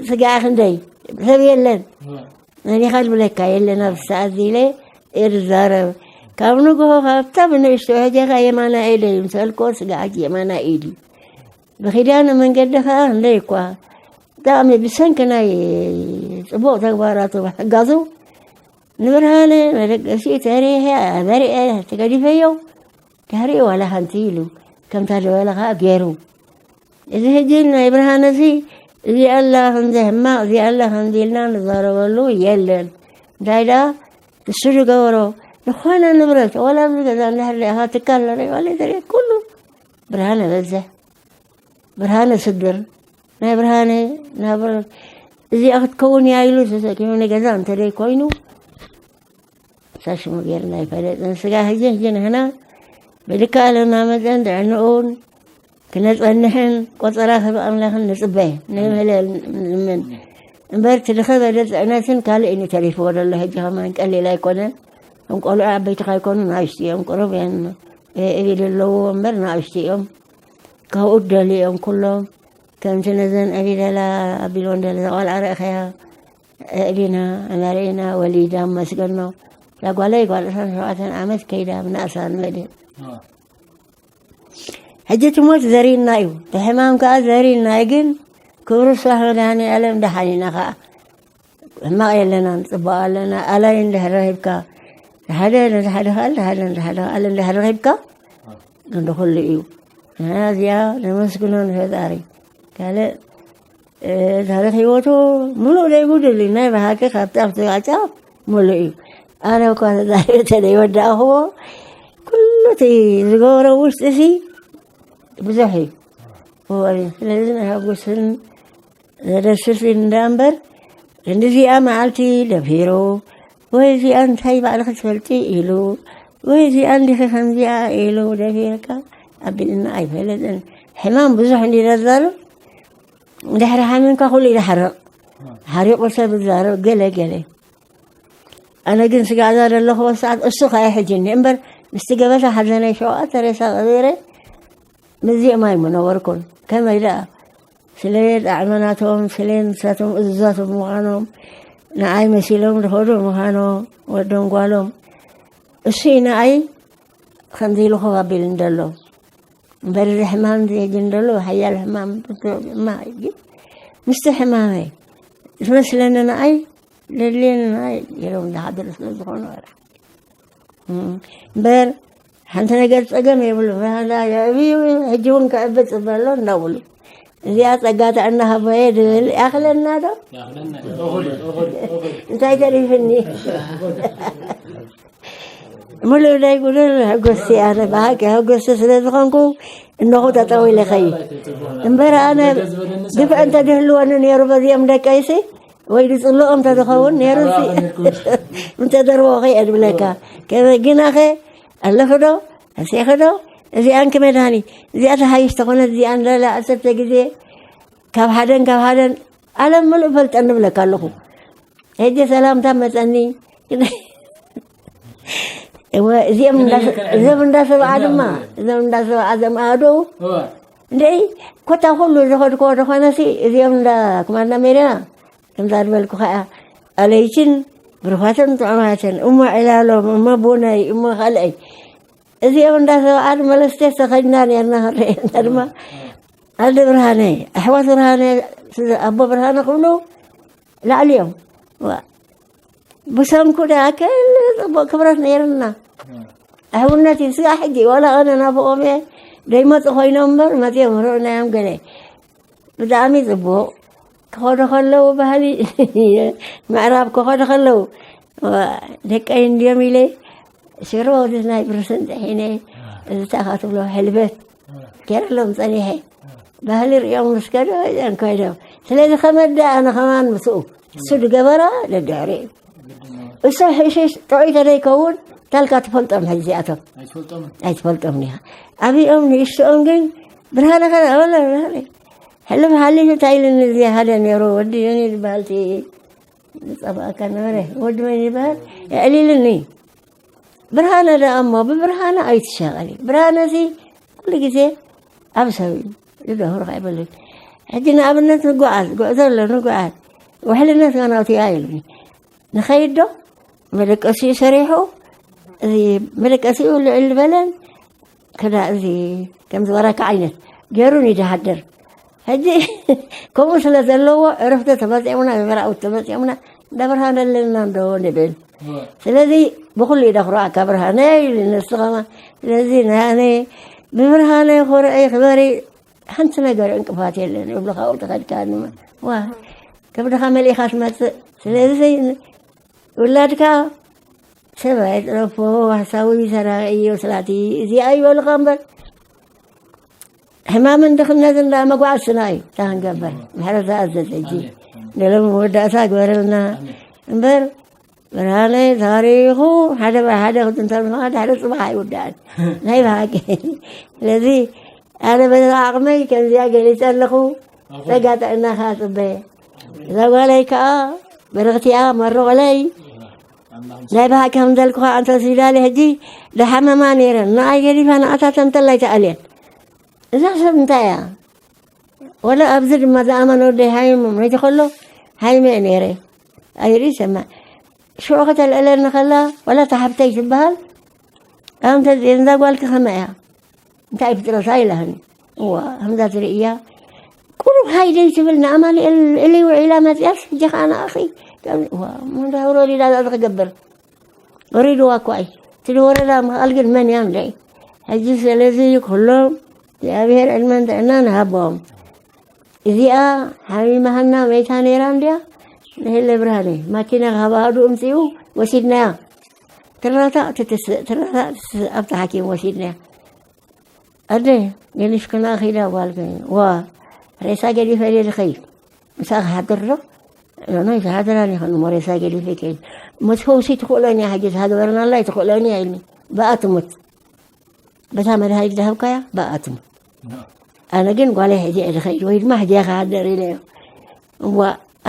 ስጋዕ ክንደይ ሰብ የለን። መን ኢኻ ዝብለካ የለን። ኣብ ሰዓት ኢለ እየ ዝዛረብ። ካብ ንግሆ ካብታ ብንእሽቶ ሕጀኻ የማና ኢደ ይምሰልኮ ስጋዓት የማና ኢዲ። ብኺዳነ መንገዲ ኸዓ ክንደይ እኳ ብጣዕሚ ብሰንኪ ናይ ጽቡቕ ተግባራቱ ምሕጋዙ ንብርሃነ መደገሲ ተሪሐ፣ መሪዐ፣ ተገዲፈዮ። ድሕሪኡ ዋላ ሓንቲ ኢሉ ከምታ ዝበለ ኸዓ ገይሩ። እዚ ሕጂ ናይ ብርሃነ እዚ እዚኣ ኣላ ክንዚ ሕማቕ፣ እዚኣ ኣላ ከምዚ ኢልና ንዛረበሉ የለን። እንታይ ደኣ እሱ ዝገበሮ ዝኾነ ንብረት፣ ዋላ ኣብዚ ገዛ እንድሕር ደኣ ኢኻ ትካል ንርኢ፣ ዋላ ተሪኤ ኩሉ ብርሃነ በዝሕ። ብርሃነ ስግር፣ ናይ ብርሃነ ናብር እዚኣ ክትከውን እያ ኢሉ ተሰኪሙ ንገዛ እንተ ደይ ኮይኑ፣ ሳሽሙ ጌርና ይፈለጥን ስጋ ህጂ ህጂ ንህና ብልካ ኣለና መጠን ድዕንኡን ክነጸንሕን ቆጸራ ክብ ኣምላኽን ንጽበ ንምህለ ንምን እምበር ትድኸ በደ ጽዕነትን ካልእ እዩ ተሪፍዎ ዘሎ። ህጂ ከማን ቀሊል ኣይኮነን። እም ቆልዑ ዓበይትኻ ኣይኮኑ ናእሽቲ እዮም፣ ቅሩብ እዮም። እቢል ኣለዎ እምበር ናእሽቲ እዮም። ካብኡ ደልዮም ኩሎም ከምቲ ነዘን እቢለላ ኣቢልወን ደለ ቆልዓ ረእኸያ እእቢና መርዒና ወሊዳ መስገኖ ላጓለይ ጓል ዕስራን ሸውዓተን ዓመት ከይዳ ብናእሳ ንመድእ ሕጂ ትሞት ዘሪና እዩ። ብሕማም ከዓ ዘሪና እዩ። ግን ክብሩ ስራሕ መድሃኒ ኣለም ደሓን ኢና ከዓ ሕማቕ የለናን፣ ጽቡቕ ኣለና። ኣላይ እንድሕር ረኺብካ፣ ሓደ ነዚ ሓደ ኻል፣ ሓደ ነዚ ሓደ ኻል እንድሕር ረኺብካ፣ ክንዲ ኩሉ እዩ። እና እዚኣ ነመስግኖ ንፈጣሪ። ካልእ፣ እ፣ ታሪኽ ህይወቱ ምሉእ ዘይጉድል እዩ። ናይ ብሓቂ ካብ ጫፍ ክሳብ ጫፍ ምሉእ እዩ። ኣነ እኳ ተዛሪበ ተዘይወዳእኽዎ፣ ኩሉ እቲ ዝገበሮ ውሽጢ ሲ ብዙሕ እዩ። እወ፣ ስለዚ ናይ ሓጎስን ዘደስስ እንዳ እምበር፣ ክንዲዚኣ መዓልቲ ደፊሩ፣ ወይ እዚኣ እንታይ ባዕልኺ ትፈልጢ ኢሉ፣ ወይ እዚኣ እንዲኺ ከምዚኣ ኢሉ ደፊርካ ኣቢልና ኣይፈለጥን። ሕማም ብዙሕ እንዲ ዘዛርብ፣ እንድሕሪ ሓሚምካ ኩሉ ይሓርቕ። ሓሪቑ ሰብ ይዛረብ ገለ ገለ። ኣነ ግን ስጋዛ ዘለኹዎ ሰዓት እሱ ኸኣ ይሕጅኒ እምበር፣ ምስቲ ገበታ ሓዘነይ ሸውዓተ ሬሳ ቀቢረ፣ ምስዚኦም ኣይምነበርኩን። ከመይ ደኣ? ስለ ጣዕመናቶም፣ ስለ ንሳቶም እዙዛት ብምዃኖም፣ ንዓይ መሲሎም ዝኸዱ ምዃኖም፣ ወዶም ጓሎም። እሱ እዩ ንዓይ ከምዚ ኢሉ ኮፍ ኣቢሉኒ ዘሎ። እምበር እዚ ሕማም እዚ ሕጂ እንደሎ ሓያል ሕማም፣ ሕማም ሕጂ ምስቲ ሕማመይ ዝመስለኒ ንዓይ ዘድልየኒ ንዓይ ገይሮም ዝሓድሩ ስለ ዝኾኑ እምበር ሓንቲ ነገር ጸገም የብሉ። ባህላ የዕብዩ፣ ሕጂ እውን ክዕቢ ጽበሎ እንዳብሉ፣ እዚኣ ጸጋ ጥዕና ሃቦየ ድብል ያኽለና ዶ? እንታይ ተሪፍኒ? ምሉእ ናይ ጉደል ሕጎስቲ ኣነ ብሓቂ ሕጎስቲ ስለ ዝኾንኩ እነኹ ጠጠው ኢለ ኸይድ እምበር ኣነ ግፍዕ እንተድህልወኒ ነይሩ በዚኦም ደቀይሲ ወይ ዝጽልኦም እንተዝኸውን ነይሩ ሲ ምተደርቦ ኸይ እድብለካ። ከመይ ግናኸ ኣለኽዶ? ኣሴኽዶ? እዚኣን ክመድሃኒ እዚኣ ተሃይሽ ተኾነት እዚኣን ለለ ዓሰርተ ግዜ ካብ ሓደን ካብ ሓደን ዓለም ምሉእ ፈልጠን ንብለካ ኣለኹ። ሕጂ ሰላምታ መጸኒ። እወ፣ እዚኦም እንዳ-፣ እዚኦም እንዳሰብዓ ድማ፣ እዞም እንዳሰብዓ ዘምኣዶ፣ እወ። እንደይ፣ ኮታ ኩሉ ዝኸድክዎ ዝኾነሲ፣ እዚኦም እንዳ ኩማንዳ ሜድያ፣ ከምዛ ዝበልኩ ኸዓ፣ ኣለይትን ብሩኻትን ጥዑማትን፣ እሞ ዕላሎም፣ እሞ ቡነይ፣ እሞ ካልኣይ። እዚኦም እንዳሰብዓ ድማ ለስቴ ተኸድና ነርና፣ ክንርእየና ድማ፣ ኣደ ብርሃነ፣ ኣሕዋት ብርሃነ፣ ኣቦ ብርሃነ ክብሉ፣ ላዕሊ እዮም። ዋ። ብሰንኩ ደኣ ከለ ጽቡቕ ክብረት ነይርና። ኣሕውነት እዩ። ስጋ ሕጂ ዋላ ኣነ ናብኦም እየ ደይመጹ ኮይኖም እምበር መጺኦም ርኡናዮም ገለ። ብጣዕሚ ጽቡቕ። ክኸዱ ከለዉ ባህሊ ምዕራብ ክኸዱ ከለዉ፣ ዋ፣ ደቀይ እንድዮም ኢለ ሽሮ እዚ ናይ ብርስን ጥሒነ፣ እዚ ታኻ ትብሎ ሕልበት ገይረሎም ጸኒሐ። ባህሊ ሪኦም ምስ ከዱ እዮም ኮይዶም። ስለዚ ከመዳ ኣነ ከማን ምስኡ። እሱ ዝገበራ ደድሕሪ እዩ። እሱ ሕሽሽ ጥዑይ ተደይከውን ታልካ ትፈልጦም ሕጂ እዚኣቶም። ኣይትፈልጦምን። ኣይትፈልጦም ዲኻ? ዓብኦም ንእሽትኦም ግን ብርሃነ ከ ወላ ብርሃነ። ሕልፍ ሓሊፉ እንታይ ኢሉኒ እዚ ሓደ ነይሩ ወዲ ዮኒ ዝበሃል እቲ ዝጸባእካ ነበረ። ወዲ መን ይበሃል? የዕሊልኒ። ብርሃነ ደኣ እሞ ብብርሃነ ኣይትሻቐሊ። ብርሃነ እዚ ኩሉ ግዜ ኣብ ሰብ እዩ። ዝደፍርካ ኣይበልን። ሕጂ ንኣብነት ንጓዓዝ፣ ጉዕዞ ኣሎ ንጓዓዝ። ውሕልነት ጋናውቲ እያ ኢሉኒ። ንኸይድ ዶ? መደቀሲኡ ሰሪሑ፣ እዚ መደቀሲኡ ልዕል ዝበለን ክዳ እዚ ከም ዝበረካ ዓይነት ገይሩን ይደሃድር። ሕጂ ከምኡ ስለ ዘለዎ ዕረፍቲ ተመጺኦምና፣ መመራዊ ተመጺኦምና፣ እንዳ ብርሃነ ኣለና እንዶ ንብል። እወ። ስለዚ ብኹሉ እዩ ደኽሮዓካ ብርሃነ ኢሉ ንሱ ኸማ። ስለዚ ናይ ኣነ ብብርሃነ ኮርዒ ክበሪ ሓንቲ ነገር ዕንቅፋት የለን ይብሉ ካብኡ ተኸድካ ድማ። ዋ፣ ከብድኻ መሊእኻ ትመጽእ። ስለዚ ውላድካ ሰብ ኣይጥረፎ፣ ሓሳዊ ሰራቂ እዩ፣ ስላቲ እዚኣ ይበሉኻ እምበር፣ ሕማምን ድኽነትን ደኣ መጓዕስና እዩ። እታ ክንገበር፣ ምሕረት ዝኣዘዘ ሕጂ። ኣሜን። ንሎም መወዳእታ ግበረልና። ኣሜን። እምበር፣ ብርሃነ ታሪኹ ሓደ ብሓደ ክትንተን ምኻድ ሓደ ጽባሕ ኣይውዳእን። ናይ ብሓቂ። ስለዚ ኣነ በዛ ዓቕመይ ከምዚኣ ገሊጸ ኣለኹ። ጸጋ ጥዕናኻ ጽበ። እዛ ጓለይ ከኣ በረኽቲኣ መርቑለይ። ናይ ብሓቂ ከም ዘልኩኻ ኣንተ ሲዳሊ ሕጂ ደሓመማ ነይረን። ንኣይ ገዲፋ ንኣታተን እንተላይ ተኣልየን። እዛ ሰብ እንታይ እያ? ወላ ኣብዚ ድማ ዝኣመነ ወደይ ሃይሙ መይተ ከሎ ሃይመ እየ ነይረ። ኣይርኢ ሰማ። ሽዑ ከተልዕለኒ ከላ፣ ወላ እታ ሓፍተይ ትበሃል፣ ኣንተ እዛ ጓልኪ ከመይ እያ? እንታይ ፍጥረታ ኢላህኒ። እዋ፣ ከምዛ ትርእያ። ቁሩብ ሃይደይ ትብል ንኣማኑኤል እልይ ውዒላ መጽያስ፣ ሕጂ ኸኣ ንኣኺ። ከም-፣ እዋ፣ እሞ እንዳ ውረድ ኢላ እዛ ትገብር። ወሪድዋ እኮ እዩ። እቲ ዝወረዳ ምኽኣል ግን መን እያ እንድዒ? ሕጂ ስለዚ ኩሎም እግዚኣብሔር ዕድመን ጥዕናን ይሃቦም። እዚኣ ሓሚማሃና መይታ ነይራ እንድያ። ንሄለ ብርሃነ ማኪና ካብ ኣሃዱ እምፅኡ ወሲድናያ። ትራታእ ትትስእ፣ ትራታእ ትስእ፣ ኣብታ ሓኪም ወሲድናያ። ኣደ ገሊፍክና ኺዳ ጓልከ። ዋ፣ ሬሳ ገዲፈ ድየ ዝኸይድ? ምሳኺ ሓድር ዶ? ኖኖ፣ ኣይትሓድራን ኢኽን እሞ ሬሳ ገዲፈ ይከይድ። መትፈውሲ ትኽእሎን እያ፣ ሕጂ ዝሃገበርናላ ኣይትኽእሎን እያ ኢልኒ። ብኣ ትሙት። በታ መድሃኒት ዝሃብካያ ብኣ ትሙት። ኣነ ግን ጓለይ ሕጂ እየ ዝኸይድ፣ ወይ ድማ ሕጂ እየ ክሃድር ኢለዮ። እዋ፣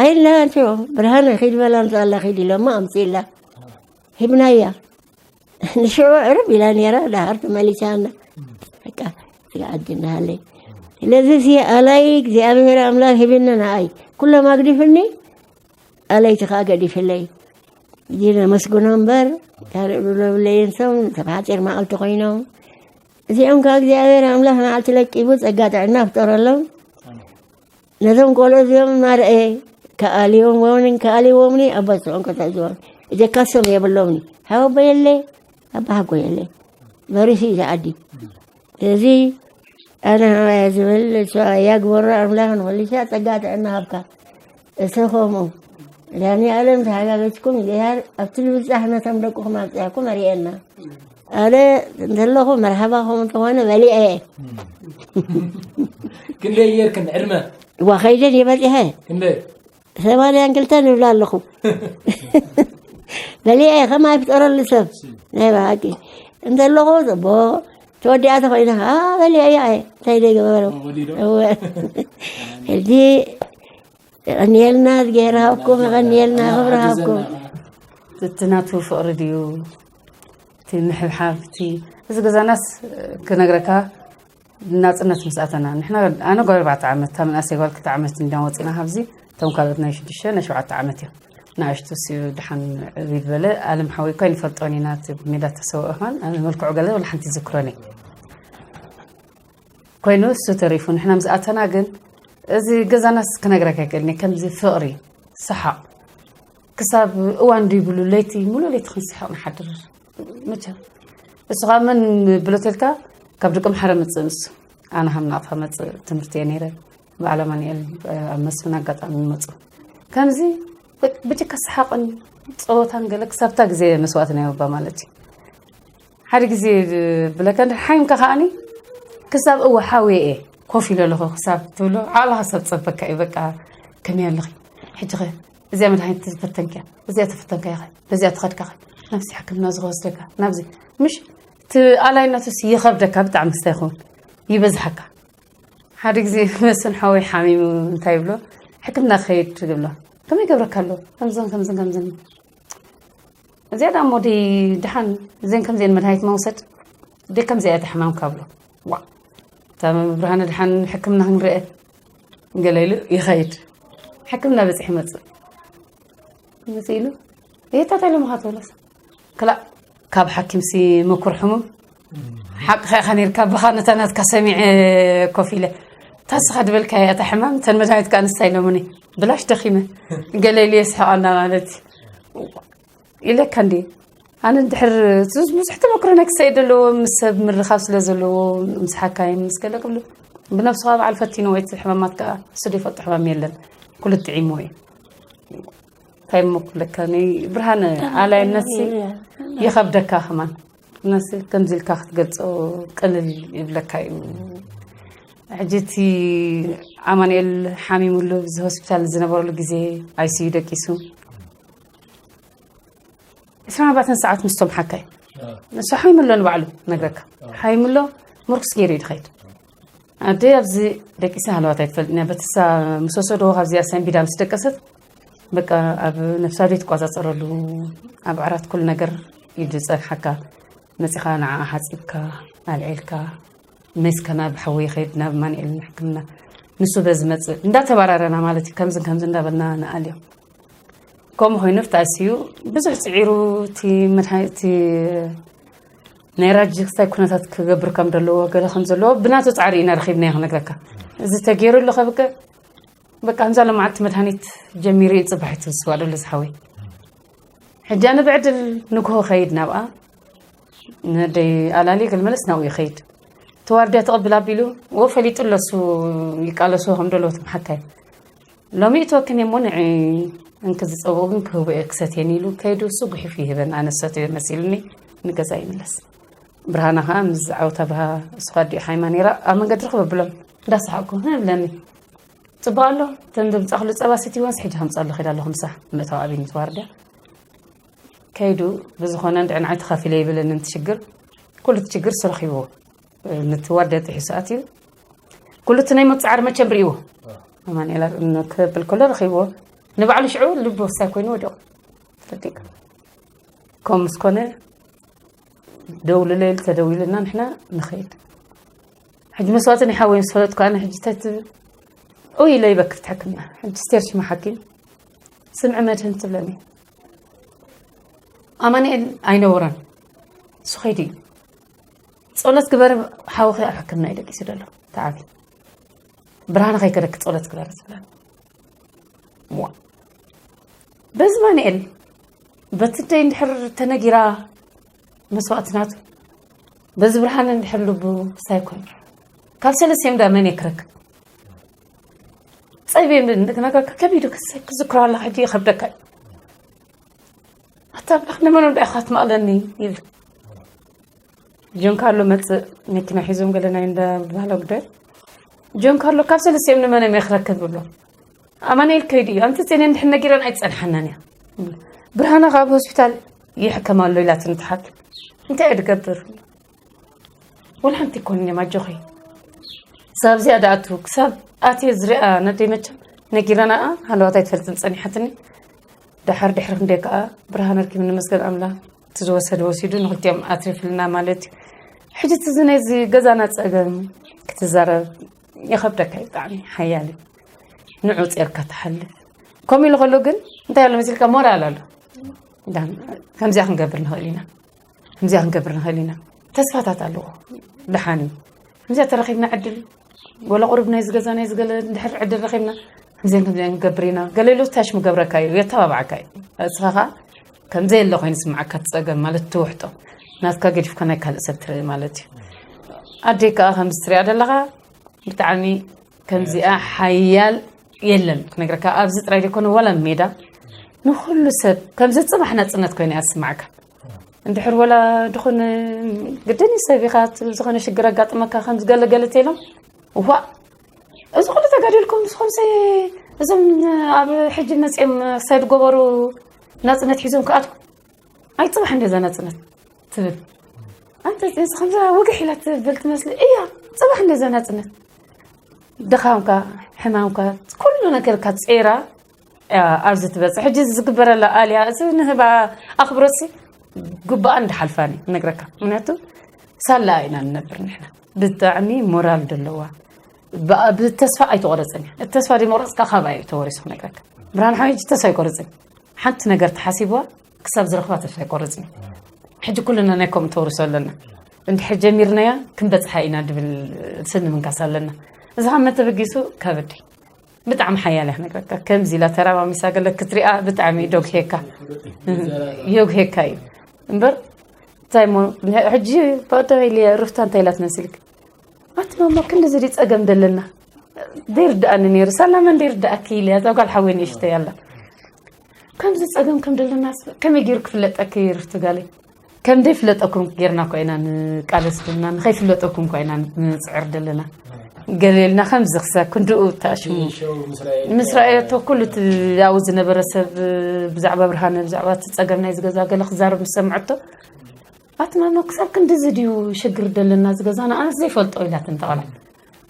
ኣይልና ኣንትዮ፣ ብርሃነ ኺድ በላ ኣምፅኣላ ኺድ ኢሎማ ኣምፅእላ። ሂብናያ። ንሽዑ ዕርብ ኢላ ነይራ፣ ደሃር ተመሊሳና። በቃ፣ ስጋ ዓዲ እናሃለይ። ስለዚ ሲ ኣላይ እግዚኣብሔር ኣምላኽ ሂብኒ ንኣይ። ኩሎም ኣግዲፍኒ፣ ኣለይቲ ከዓ ገዲፍለይ። እዚ ነመስግኖ እምበር፣ ካልእ ብለብለይን ሰው፣ ሰብ ሓፂር መዓልቲ ኮይኖም። እዚኦም ከዓ እግዚኣብሔር ኣምላኽ መዓልቲ ለቂቡ ጸጋ ጥዕና ፍጠረሎም። ነዞም ቆልዑ እዚኦም ማርኤ ከኣልዮም ወምኒ፣ ከኣልዮምኒ፣ ኣቦ ስዖን ከተእዝዎም። እጀካሶም የብሎምኒ። ሃወቦ የለ፣ ኣባ ሃጎ የለ። መሪሱ እዩ ዝዓዲ። ስለዚ ኣነ ሃዋያ ዝብል እሷ ያግበሮ ኣምላኽ ንኹልሻ ጸጋ ጥዕና ሃብካ። እሰ ከምኡ። ዳኒ ኣለም ተሓጋገዝኩም እግዚኣብሔር ኣብቲ ዝብጻሕ ነቶም ደቅኹም ኣብጺሕኩም ኣርእየና። ኣነ እንተለኹ መርሓባኹም እንተኾነ በሊዐ እየ። ክንደይ ጌርክን ዕድመ? እዋ ከይደን እየ በጺሐ። ክንደይ? ሰማንያን ክልተን እብላ ኣለኹ። በሊዐ እየ፣ ከማይ ፍጠረሉ ሰብ። ናይ ብሓቂ። እንተለኹ ጽቡቕ። ተወዲኣ ተኾይና፣ ኣ፣ በሊዐ እየ። እንታይ ደይ ገበሮ? ወዲዶ? እወ። ሕጂ የቐንየልና፣ እዝግሄር ሃብኩም፣ የቐንየልና፣ ክብሪ ሃብኩም። እቲ ናቱ ፍቕሪ ድዩ? እቲ ምሕብሓብ፣ እቲ፣ እዚ ገዛናስ ክነግረካ፣ ናጽነት ምስ ኣተና፣ ንሕና፣ ኣነ ጓል ኣርባዕተ ዓመት፣ እታ መንእሰይ ጓል ክልተ ዓመት እንዲና ወጺና ካብዚ፣ እቶም ካልኦት ናይ ሽዱሽተ፣ ናይ ሸውዓተ ዓመት እዮም። ንኣሽቱ ሲ ድሓን ዕብይ ዝበለ፣ ኣለም ሓወይ እኳ ኣይንፈልጦን ኢና፣ እቲ ሜዳ ተሰውአ እኳን፣ ኣነ መልክዑ ገለ ወላ ሓንቲ ይዝክሮን እየ። ኮይኑ እሱ ተሪፉ፣ ንሕና ምስ ኣተና ግን፣ እዚ ገዛናስ ክነግረካ ኣይክእልን እየ፣ ከምዚ ፍቕሪ፣ ሰሓቕ፣ ክሳብ እዋን ድይብሉ ለይቲ፣ ሙሉእ ለይቲ ክንስሕቕ ንሓድር። መቸም፣ እሱ ኸዓ መን ብሎ ተልካ፣ ካብ ደቂ ኣምሓረ መጽእ ንሱ። ኣነ ሃም ናቕፋ መጽእ ትምህርቲ እየ ነይረ። በዓል ኣማኑኤል፣ ኣብ መስፍን ኣጋጣሚ መጹ። ከምዚ፣ ብ-፣ ብጀካ ሰሓቕን ጸወታን ገለ ክሳብ እታ ግዜ መስዋእቲ ናይ ባባ ማለት እዩ። ሓደ ግዜ ብለካ፣ እንድሕር ሓሚምካ ከኣኒ፣ ክሳብ እወ ሓውየ እየ፣ ኮፍ ኢለ ኣለኹ ክሳብ ትብሎ፣ ዓቕልኻ ክሳብ ዝጸበካ እዩ። በቃ፣ ከመይ ኣለኺ? ሕጂ ኸ፣ እዚኣ መድሃኒት ተፈተንኪያ፣ እዚኣ ተፈተንካያ ኸ፣ በዚኣ ተኸድካ ኸ፣ ናብዚ ሕክምና እዚ ክወስደካ፣ ናብዚ፣ ምሽ፣ እቲ ኣላይነቱስ ይኸብደካ ብጣዕሚ፣ ስታይ ይኸውን፣ ይበዝሓካ። ሓደ ግዜ መስፍን ሓወይ ሓሚሙ እንታይ ይብሎ፣ ሕክምና ክኸይድ ይብሎ። ከመይ ይገብረካ ኣሎ? ከምዝን ከምዝን ከምዝን። እዚኣ ደኣ እሞ ደይ ድሓን እዘን ከምዚአን መድሃኒት መውሰድ፣ ደይ ከምዚኣ እያ እታ ሕማምካ ብሎ። ዋእ፣ እታ ብርሃነ ድሓን ሕክምና ክንርአ ገለ ኢሉ ይኸይድ። ሕክምና በጺሑ ይመጽእ። መጺኡ ኢሉ፣ "እየ፣ እንታይ ኢሎምኻ ትብሎስ?" ክላእ፣ ካብ ሓኪምሲ ምኩር ሕሙም ሓቅኻ ኢኻ ነይርካ፣ ኣባኻ ነታ ናትካ ሰሚዐ ኮፍ ኢለ። እታ ንስኻ ዝበልካያ እታ ሕማም፣ እተን መድሃኒት ከኣ ንሳ ኢሎምኒ። ብላሽ ደኺመ። ገለ ኢሉ የስሕቐና ማለት እዩ። ኢለካ እንድየ። ኣነ እንድሕር፣ ብዙ፣ ብዙሕ ተመክሮ ናይ ክሳይ ዘለዎ፣ ምስ ሰብ ምርኻብ ስለ ዘለዎ፣ ምስ ሓካይም፣ ምስ ገለ ክብሉ፣ ብነብስኻ በዓል ፈቲንዎ፣ እቲ ሕማማት ከኣ እሱ ዘይፈልጦ ሕማም የለን። ኩሉ ጥዒምዎ እዩ። እንታይ እሞ ክብለካ፣ ናይ ብርሃነ ኣላይነትሲ ይኸብደካ ከማን። ነሲ ከምዚ ኢልካ ክትገልጾ ቅልል ይብለካ እዩ። ሕጂ እቲ ኣማኑኤል ሓሚሙሉ፣ እዚ ሆስፒታል ዝነበረሉ ግዜ፣ ኣይሲዩ ደቂሱ፣ ዕስራን ኣርባዕተን ሰዓት ምስቶም ሓካይ ንሱ ሓይምሎ ንባዕሉ ነግረካ ሓይምሎ ምርኩስ ገይሩ እዩ ድኸይድ ኣደ ኣብዚ ደቂሳ ሃለዋት ኣይትፈልጥን እያ በትሳ ምስ ወሰድዎ ካብዚኣ ሰንቢዳ ምስ ደቀሰት በቃ ኣብ ነፍሳ ቤት ትቋጻጸረሉ ኣብ ዓራት ኩሉ ነገር እዩ ዝጸንሓካ መጺኻ ንዓ ሓጺብካ ኣልዒልካ ሜስ ከና ብሓዊ ይኸይድ ናብ ማንኤል ሕክምና ንሱ በዚ መጽእ እንዳተባራረና ማለት እዩ ከምዝን ከምዚ እንዳበልና ንኣልዮ ከምኡ ኮይኑ ፍታሲ እዩ ብዙሕ ጽዒሩ እቲ መድሓኒት ናይ ራጂ ክስታይ ኩነታት ክገብር ከም ዘለዎ ገለ ከም ዘለዎ ብናቱ ጻዕሪ ኢና ረኺብና ክነግረካ እዚ ተገይሩ ኣሎ ከብቅዕ በቃ ከምዛ ለማዓልቲ መድሃኒት ጀሚሩ እዩ ጽባሕ ትብስዋ ደሎ ዝሓወይ ሕጂ ኣነ ብዕድል ንግሆ ኸይድ ናብኣ ነደይ ኣላሊ ክልመለስ ናብኡ ይኸይድ ተዋርድያ ተቐብል ኣቢሉ ወ ፈሊጡ ኣለሱ ይቃለሱ ከም ደሎ ትምሓካይ ሎሚ እትወክን እሞ ንዒ እንክዝጸብኡ ግን ክህቡ እየ ክሰትየን ኢሉ ከይዱ እሱ ጉሒፉ ይህበን ኣነ ዝሰትዮ መሲሉኒ ንገዛ ይምለስ ብርሃና ከዓ ምስ ዝዓወታ ብሃ እሱ ኸዲኡ ሓይማ ነይራ ኣብ መንገዲ ርኽብ ኣብሎም እንዳሰሓቅኩ ህብለኒ ጽቡቅ ኣሎ ተን ድምጻ ክሉ ጸባ ስቲወንስ ሕጂ ከምጻ ኣሎ ኸዳ ኣለኹ ምሳ ምእታው ኣብይ ንትዋርድያ ከይዱ ብዝኾነ እንድዕን ዓይ ተኻፊለ ይብለኒ እንትሽግር ኩሉ ትሽግር ስረኺብዎ ንትዋርድያ ጥሒሱ ኣትዩ ኩሉ እቲ ናይ መብፅዓር መቸም ርእይዎ ኣማንኤላ ክብል ከሎ ረኺብዎ ንባዕሉ ሽዑ ልቢ ወሳይ ኮይኑ ወዲቑ ተፈዲቅ ከም ምስ ኮነ ደውልለ ኢሉ ተደዊሉና ንሕና ንኸይድ ሕጂ መስዋእቲ ናይ ሓወይ ምስ ፈለጥኩ ኣነ ሕጂ እንታይ ትብል ኡይ ኢለ ይበክፍ ትሕክምና ሕጂ ስቴር ሽማ ሓኪም ስምዒ መድህን ትብለኒ ኣማንኤል ኣይነውረን እሱ ኸይዱ እዩ ጸሎት ግበር ሓውኺ ኣብ ሕክምና እዩ ደቂሱ ዘሎ ተዓቢ ብርሃን ኸይከደክ ጸሎት ግበር ትብለኒ ዋ በዚ ማንኤል በቲ ደይ እንድሕር ተነጊራ መስዋእትናቱ በዚ ብርሃን እንድሕር ልቡ ሳይኮን ካብ ሰለስቲኦም ዳ መን የክረክብ ጸይበ ክነግረካ ከቢዱ ክዝክሮ ኣለካ ሕጂ ይኸብደካ እዩ ኣታ ኣምላኽ ንመን እንዳ ኢኻ ትመቕለኒ ይብል ጆን ካርሎ መጽእ መኪና ሒዞም ገለ ናይ እንዳ ባህላ ጉዳይ ጆን ካርሎ ካብ ሰለስቲኦም ንመን እዮም ክረክብ ብሎ ኣማኑኤል ከይዱ እዩ ኣንቲ ጼን እንድሕር ነጊረን ኣይጸንሓናን እያ ብርሃና ካብ ሆስፒታል ይሕከም ኣሎ ኢላትኒ ትሓክም እንታይ እየ ድገብር ወላ ሓንቲ ይኮንን እዮም ኣጆኺ ክሳብ እዚኣ ደኣቱ ክሳብ ኣትየ ዝሪኣ ነደይ መቸም ነጊረናኣ ሃለዋት ኣይትፈልጥን ጸኒሓትኒ ደሓር ድሕሪ ክንደይ ከዓ ብርሃን ኣርኪብኒ መስገን ኣምላኽ እቲ ዝወሰደ ወሲዱ ንክልቲኦም ኣትሪፍልና ማለት እዩ ሕጂ እቲ እዚ ናይዚ ገዛና ፀገም ክትዛረብ ይኸብደካ እዩ ብጣዕሚ ሓያል እዩ ንዑ ጼርካ ትሓልፍ ከምኡ ኢሉ ከሎ ግን እንታይ ኣሎ መሲልካ ሞራል ኣሎ ከምዚኣ ክንገብር ንኽእል ኢና ከምዚኣ ክንገብር ንኽእል ኢና ተስፋታት ኣለዎ ደሓን እዩ ከምዚኣ ተረኺብና ዕድል ወላ ቁሩብ ናይ ዝገዛ ናይ ዝገለ እንድሕር ዕድል ረኺብና ከምዚን ከምዚን ክንገብር ኢና ገለ ኢሉ ታሽ ምገብረካ እዩ የተባብዓካ እዩ እስኻ ከዓ ከምዘይ የለ ኮይኑ ስምዓካ ትፀገም ማለት ትውሕጦ ናትካ ገዲፍካ ናይ ካልእ ሰብ ትርኢ ማለት እዩ ኣደይ ከዓ ከምዚ ትሪኣ ዘለኻ ብጣዕሚ ከምዚኣ ሓያል የለን ክነግረካ ኣብዚ ጥራይ ዘይኮነ ዋላ ሜዳ ንኩሉ ሰብ ከምዚ ፅባሕ ናፅነት ኮይና እያ ትስማዕካ እንድሕር ወላ ድኾነ ግድን እዩ ሰብ ኢኻ ዝኾነ ሽግር ኣጋጥመካ ከም ዝገለገለ ተሎም እዋ እዚ ኩሉ ተጋዲልኩም ንስኹምሲ እዞም ኣብ ሕጂ መፅኦም ሳይድ ጎበሩ ናፅነት ሒዞም ክኣትኩ ኣይ ፅባሕ እንደዛ ናፅነት ትብል ኣንተ ከምዛ ወግሕ ኢላ ትብል ትመስል እያ ፅባሕ እንደዛ ናፅነት ድኻምካ ሕማምካ ኩሉ ነገርካ ፀይራ ኣብዚ ትበፅሕ ሕጂ ዝግበረላ ኣልያ እዚ ንህባ ኣኽብሮትሲ ግባኣ እንዳሓልፋኒ ነግረካ ምክንያቱ ሳላ ኢና ንነብር ንሕና ብጣዕሚ ሞራል ዘለዋ ብተስፋ ኣይተቆረፅን እያ ተስፋ ደይመቁረፅካ ካባይ እዩ ተወሪሱ ክነግረካ ብርሃን ሓወይ ተስፋ ኣይቆርፅን ሓንቲ ነገር ተሓሲብዋ ክሳብ ዝረኽባ ተስፋ ኣይቆርፅን ሕጂ ኩልና ናይ ከምኡ ተወርሶ ኣለና እንድሕር ጀሚርናያ ክንበፅሓ ኢና ድብል ስኒ ምንካስ ኣለና እዚ ካብ መተበጊሱ ከብድ ብጣዕሚ ሓያል እያ ክነግረካ ከምዚ ኢላ ተራማሚሳ ገለ ክትሪኣ ብጣዕሚ ዶግሄካ ዮግሄካ እዩ እምበር እንታይ ሞ ሕጂ ባዶ ኢለ ሩፍታ እንታይ ኢላ ትመስልክ ኣቲ ማማ ክንዲ ዝዲ ፀገም ደለና ደይርድኣኒ ነይሩ ሳላመ ደይርድኣኪ ኢለ እዛ ጓል ሓወይ ንእሽተይ ኣላ ከምዚ ፀገም ከም ደለና ከመይ ገይሩ ክፍለጠኪ ሩፍቲ ጋለይ ከም ደይፍለጠኩም ጌርና እኳ ኢና ንቃለስ ድልና ንኸይፍለጠኩም እኳ ኢና ንፅዕር ደለና ገለ ኢልና ከምዚ ክሳብ ክንድኡ ተኣሽሙ። ምስ ረኣየቶ ኩሉ እቲ ኣብኡ ዝነበረ ሰብ ብዛዕባ ብርሃነ፣ ብዛዕባ እቲ ጸገም ናይ ዝገዛ ገለ ክዛረብ ምስ ሰምዐቶ፣ ኣቲ ማማ ክሳብ ክንድዚ ድዩ ሽግር ደለና ዝገዛና? ኣነስ ዘይፈልጦ ኢላትን ተቐላ።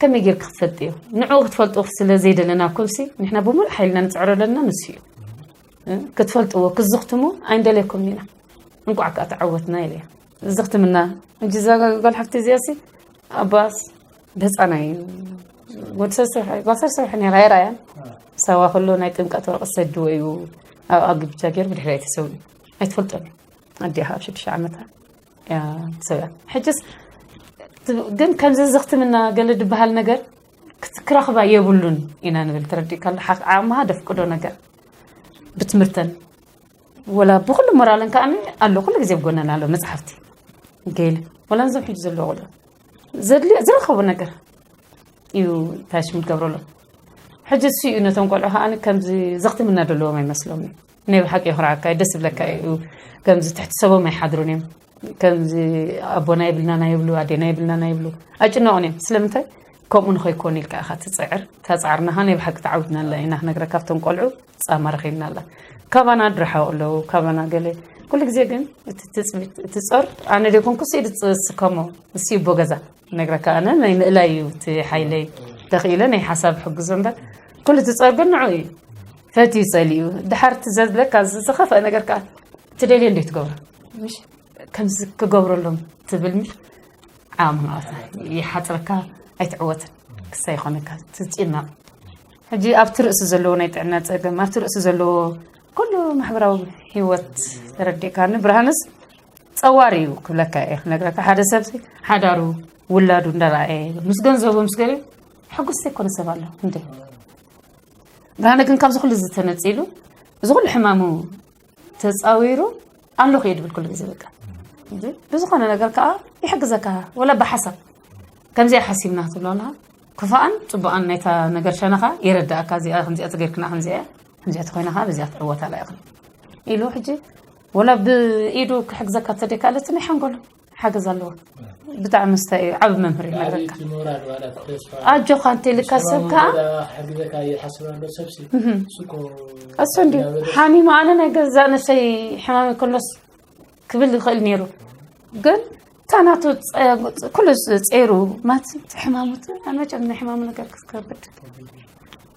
ከመይ ጌርክ ክትፈልጥዮ? ንዕኡ ክትፈልጡ ስለ ዘይደለና ኮንሲ ንሕና ብሙሉእ ሓይልና ንጽዕሮ ዘለና ንሱ እዩ። እ፣ ክትፈልጥዎ፣ ክትዝኽትሙ ኣይንደለየኩም ኢና። እንቋዕ ከኣ ተዓወትና ኢለያ። ዝኽትምና፣ እንጂ እዛ ጓል ሓፍቲ እዚኣሲ ኣባስ ብህፃና እዩ። ወዲ ሰለስተ ወርሒ፣ ጓል ሰለስተ ወርሒ ነይራ፣ ኣይረኣያን። ሳዋ ከሎ ናይ ጥምቀት ወረቐት ሰድዎ እዩ። ኣብ ኣግብጃ ገይሩ ብድሕሪ ኣይተሰውኒ። ኣይትፈልጦን እዩ። ኣዲኣ ኣብ ሽዱሽተ ዓመታ እያ ተሰውያ። ሕጅስ ት-፣ ግን ከምዚ ዝኽትምና ገለ ድበሃል ነገር ክት-፣ ክረኽባ የብሉን ኢና ንብል። ተረዲእካ ኣሎ? ሓ-፣ ዓቕምኻ ደፍቅዶ ነገር ብትምህርተን ወላ ብኹሉ ሞራለን ከኣ ኣሎ፣ ኩሉ ግዜ ብጎነን ኣሎ። መጽሓፍቲ ገለ ወላ ነዞም ሕጂ ዘለዉ ቆልዑ ዘድልዮ ዝረኸቡ ነገር እዩ ታሽም ዝገብረሎም። ሕጂ እሱ እዩ ነቶም ቆልዑ ከኣ ከምዚ ዘኽትምና ዘለዎም ኣይመስሎም እዩ። ናይ ብሓቂ የኹርዓካ እዩ፣ ደስ ይብለካ እዩ። ከምዚ ትሕቲ ሰቦም ኣይሓድሩን እዮም። ከምዚ ኣቦና ይብልና ናይ ይብሉ፣ ኣዴና ይብልና ናይ ይብሉ ኣይጭነቑን እዮም። ስለምንታይ ከምኡ ንኸይኮኑ ኢልካ ኢኻ ትጽዕር። እታ ጻዕርናኻ ናይ ብሓቂ ተዓዊትናላ ኢና ክነግረካ፣ ካብቶም ቆልዑ ጻማ ረኺብናላ። ካባና ድረሓቑ ኣለዉ፣ ካባና ገለ። ኩሉ ግዜ ግን እቲ ትጽቢት፣ እቲ ጾር ኣነ ደይኮንኩ ስኢድ ዝስከሞ፣ እሱ ይቦ ገዛ። ነግረካ ኣነ ናይ ምእላይ እዩ እቲ ሓይለይ። ተኽኢለ ናይ ሓሳብ ሕግዞ እምበር ኩሉ እቲ ጾር ግን ንዑ እዩ። ፈትዩ ጸሊኡ። ድሓር እቲ ዘድለካ ዝ-፣ ዝኸፍአ ነገር ከኣ ትደልዮ እንዶ ትገብሮ። ምሽ ከምዚ ክገብረሎም ትብል ምሽ ዓቕምኻ ይሓጽረካ፣ ኣይትዕወትን። ክሳይ ይኾነካ፣ ትጭነቕ። ሕጂ ኣብቲ ርእሲ ዘለዎ ናይ ጥዕና ጸገም፣ ኣብቲ ርእሲ ዘለዎ ኩሉ ማሕበራዊ ህይወት ተረዲእካኒ። ብርሃንስ ጸዋር እዩ ክብለካ እየ፣ ክነግረካ። ሓደ ሰብ ሓዳሩ፣ ውላዱ እንዳረኣየ፣ ምስ ገንዘቡ፣ ምስ ገሊኡ ሕጉስ ዘይኮነ ሰብ ኣሎ እንዴ? ብርሃነ ግን ካብዚ ኩሉ እዚ ተነጺሉ፣ እዚ ኩሉ ሕማሙ ተጻዊሩ ኣለኹ እየ ድብል ኩሉ ግዜ በቃ። እንጂ ብዝኾነ ነገር ከኣ ይሕግዘካ፣ ወላ ብሓሳብ። ከምዚኣ ሓሲብና ክትብሎ ኣለኻ፣ ክፋኣን ጽቡቓን ናይታ ነገር ሸነኻ ይረዳእካ። እዚኣ ከምዚኣ ተገይርክና፣ ከምዚኣ እያ፣ ከምዚኣ ተኾይና ከኣ በዚኣ ትዕወት ኣላ ኢኽን ኢሉ ሕጂ ወላ ብኢዱ ክሕግዘካ ተደይካለት ናይ ሓንጎሉ ሓገዝ ኣለዎ። ብጣዕሚ መስተ እዩ፣ ዓቢ መምህር እዩ፣ ነግረካ። ኣጆኻ እንተ ኢልካ ሰብ ከኣ እሱ እንዲ ሓሚሙ፣ ኣነ ናይ ገዛእ ነፍሰይ ሕማም ከሎስ ክብል ይኽእል ነይሩ። ግን እታ ናቱ ጸ-፣ ኩሉ ጸይሩ፣ ማት እቲ ሕማሙ እቲ፣ ኣነ መቸም ናይ ሕማሙ ነገር ክትከብድ።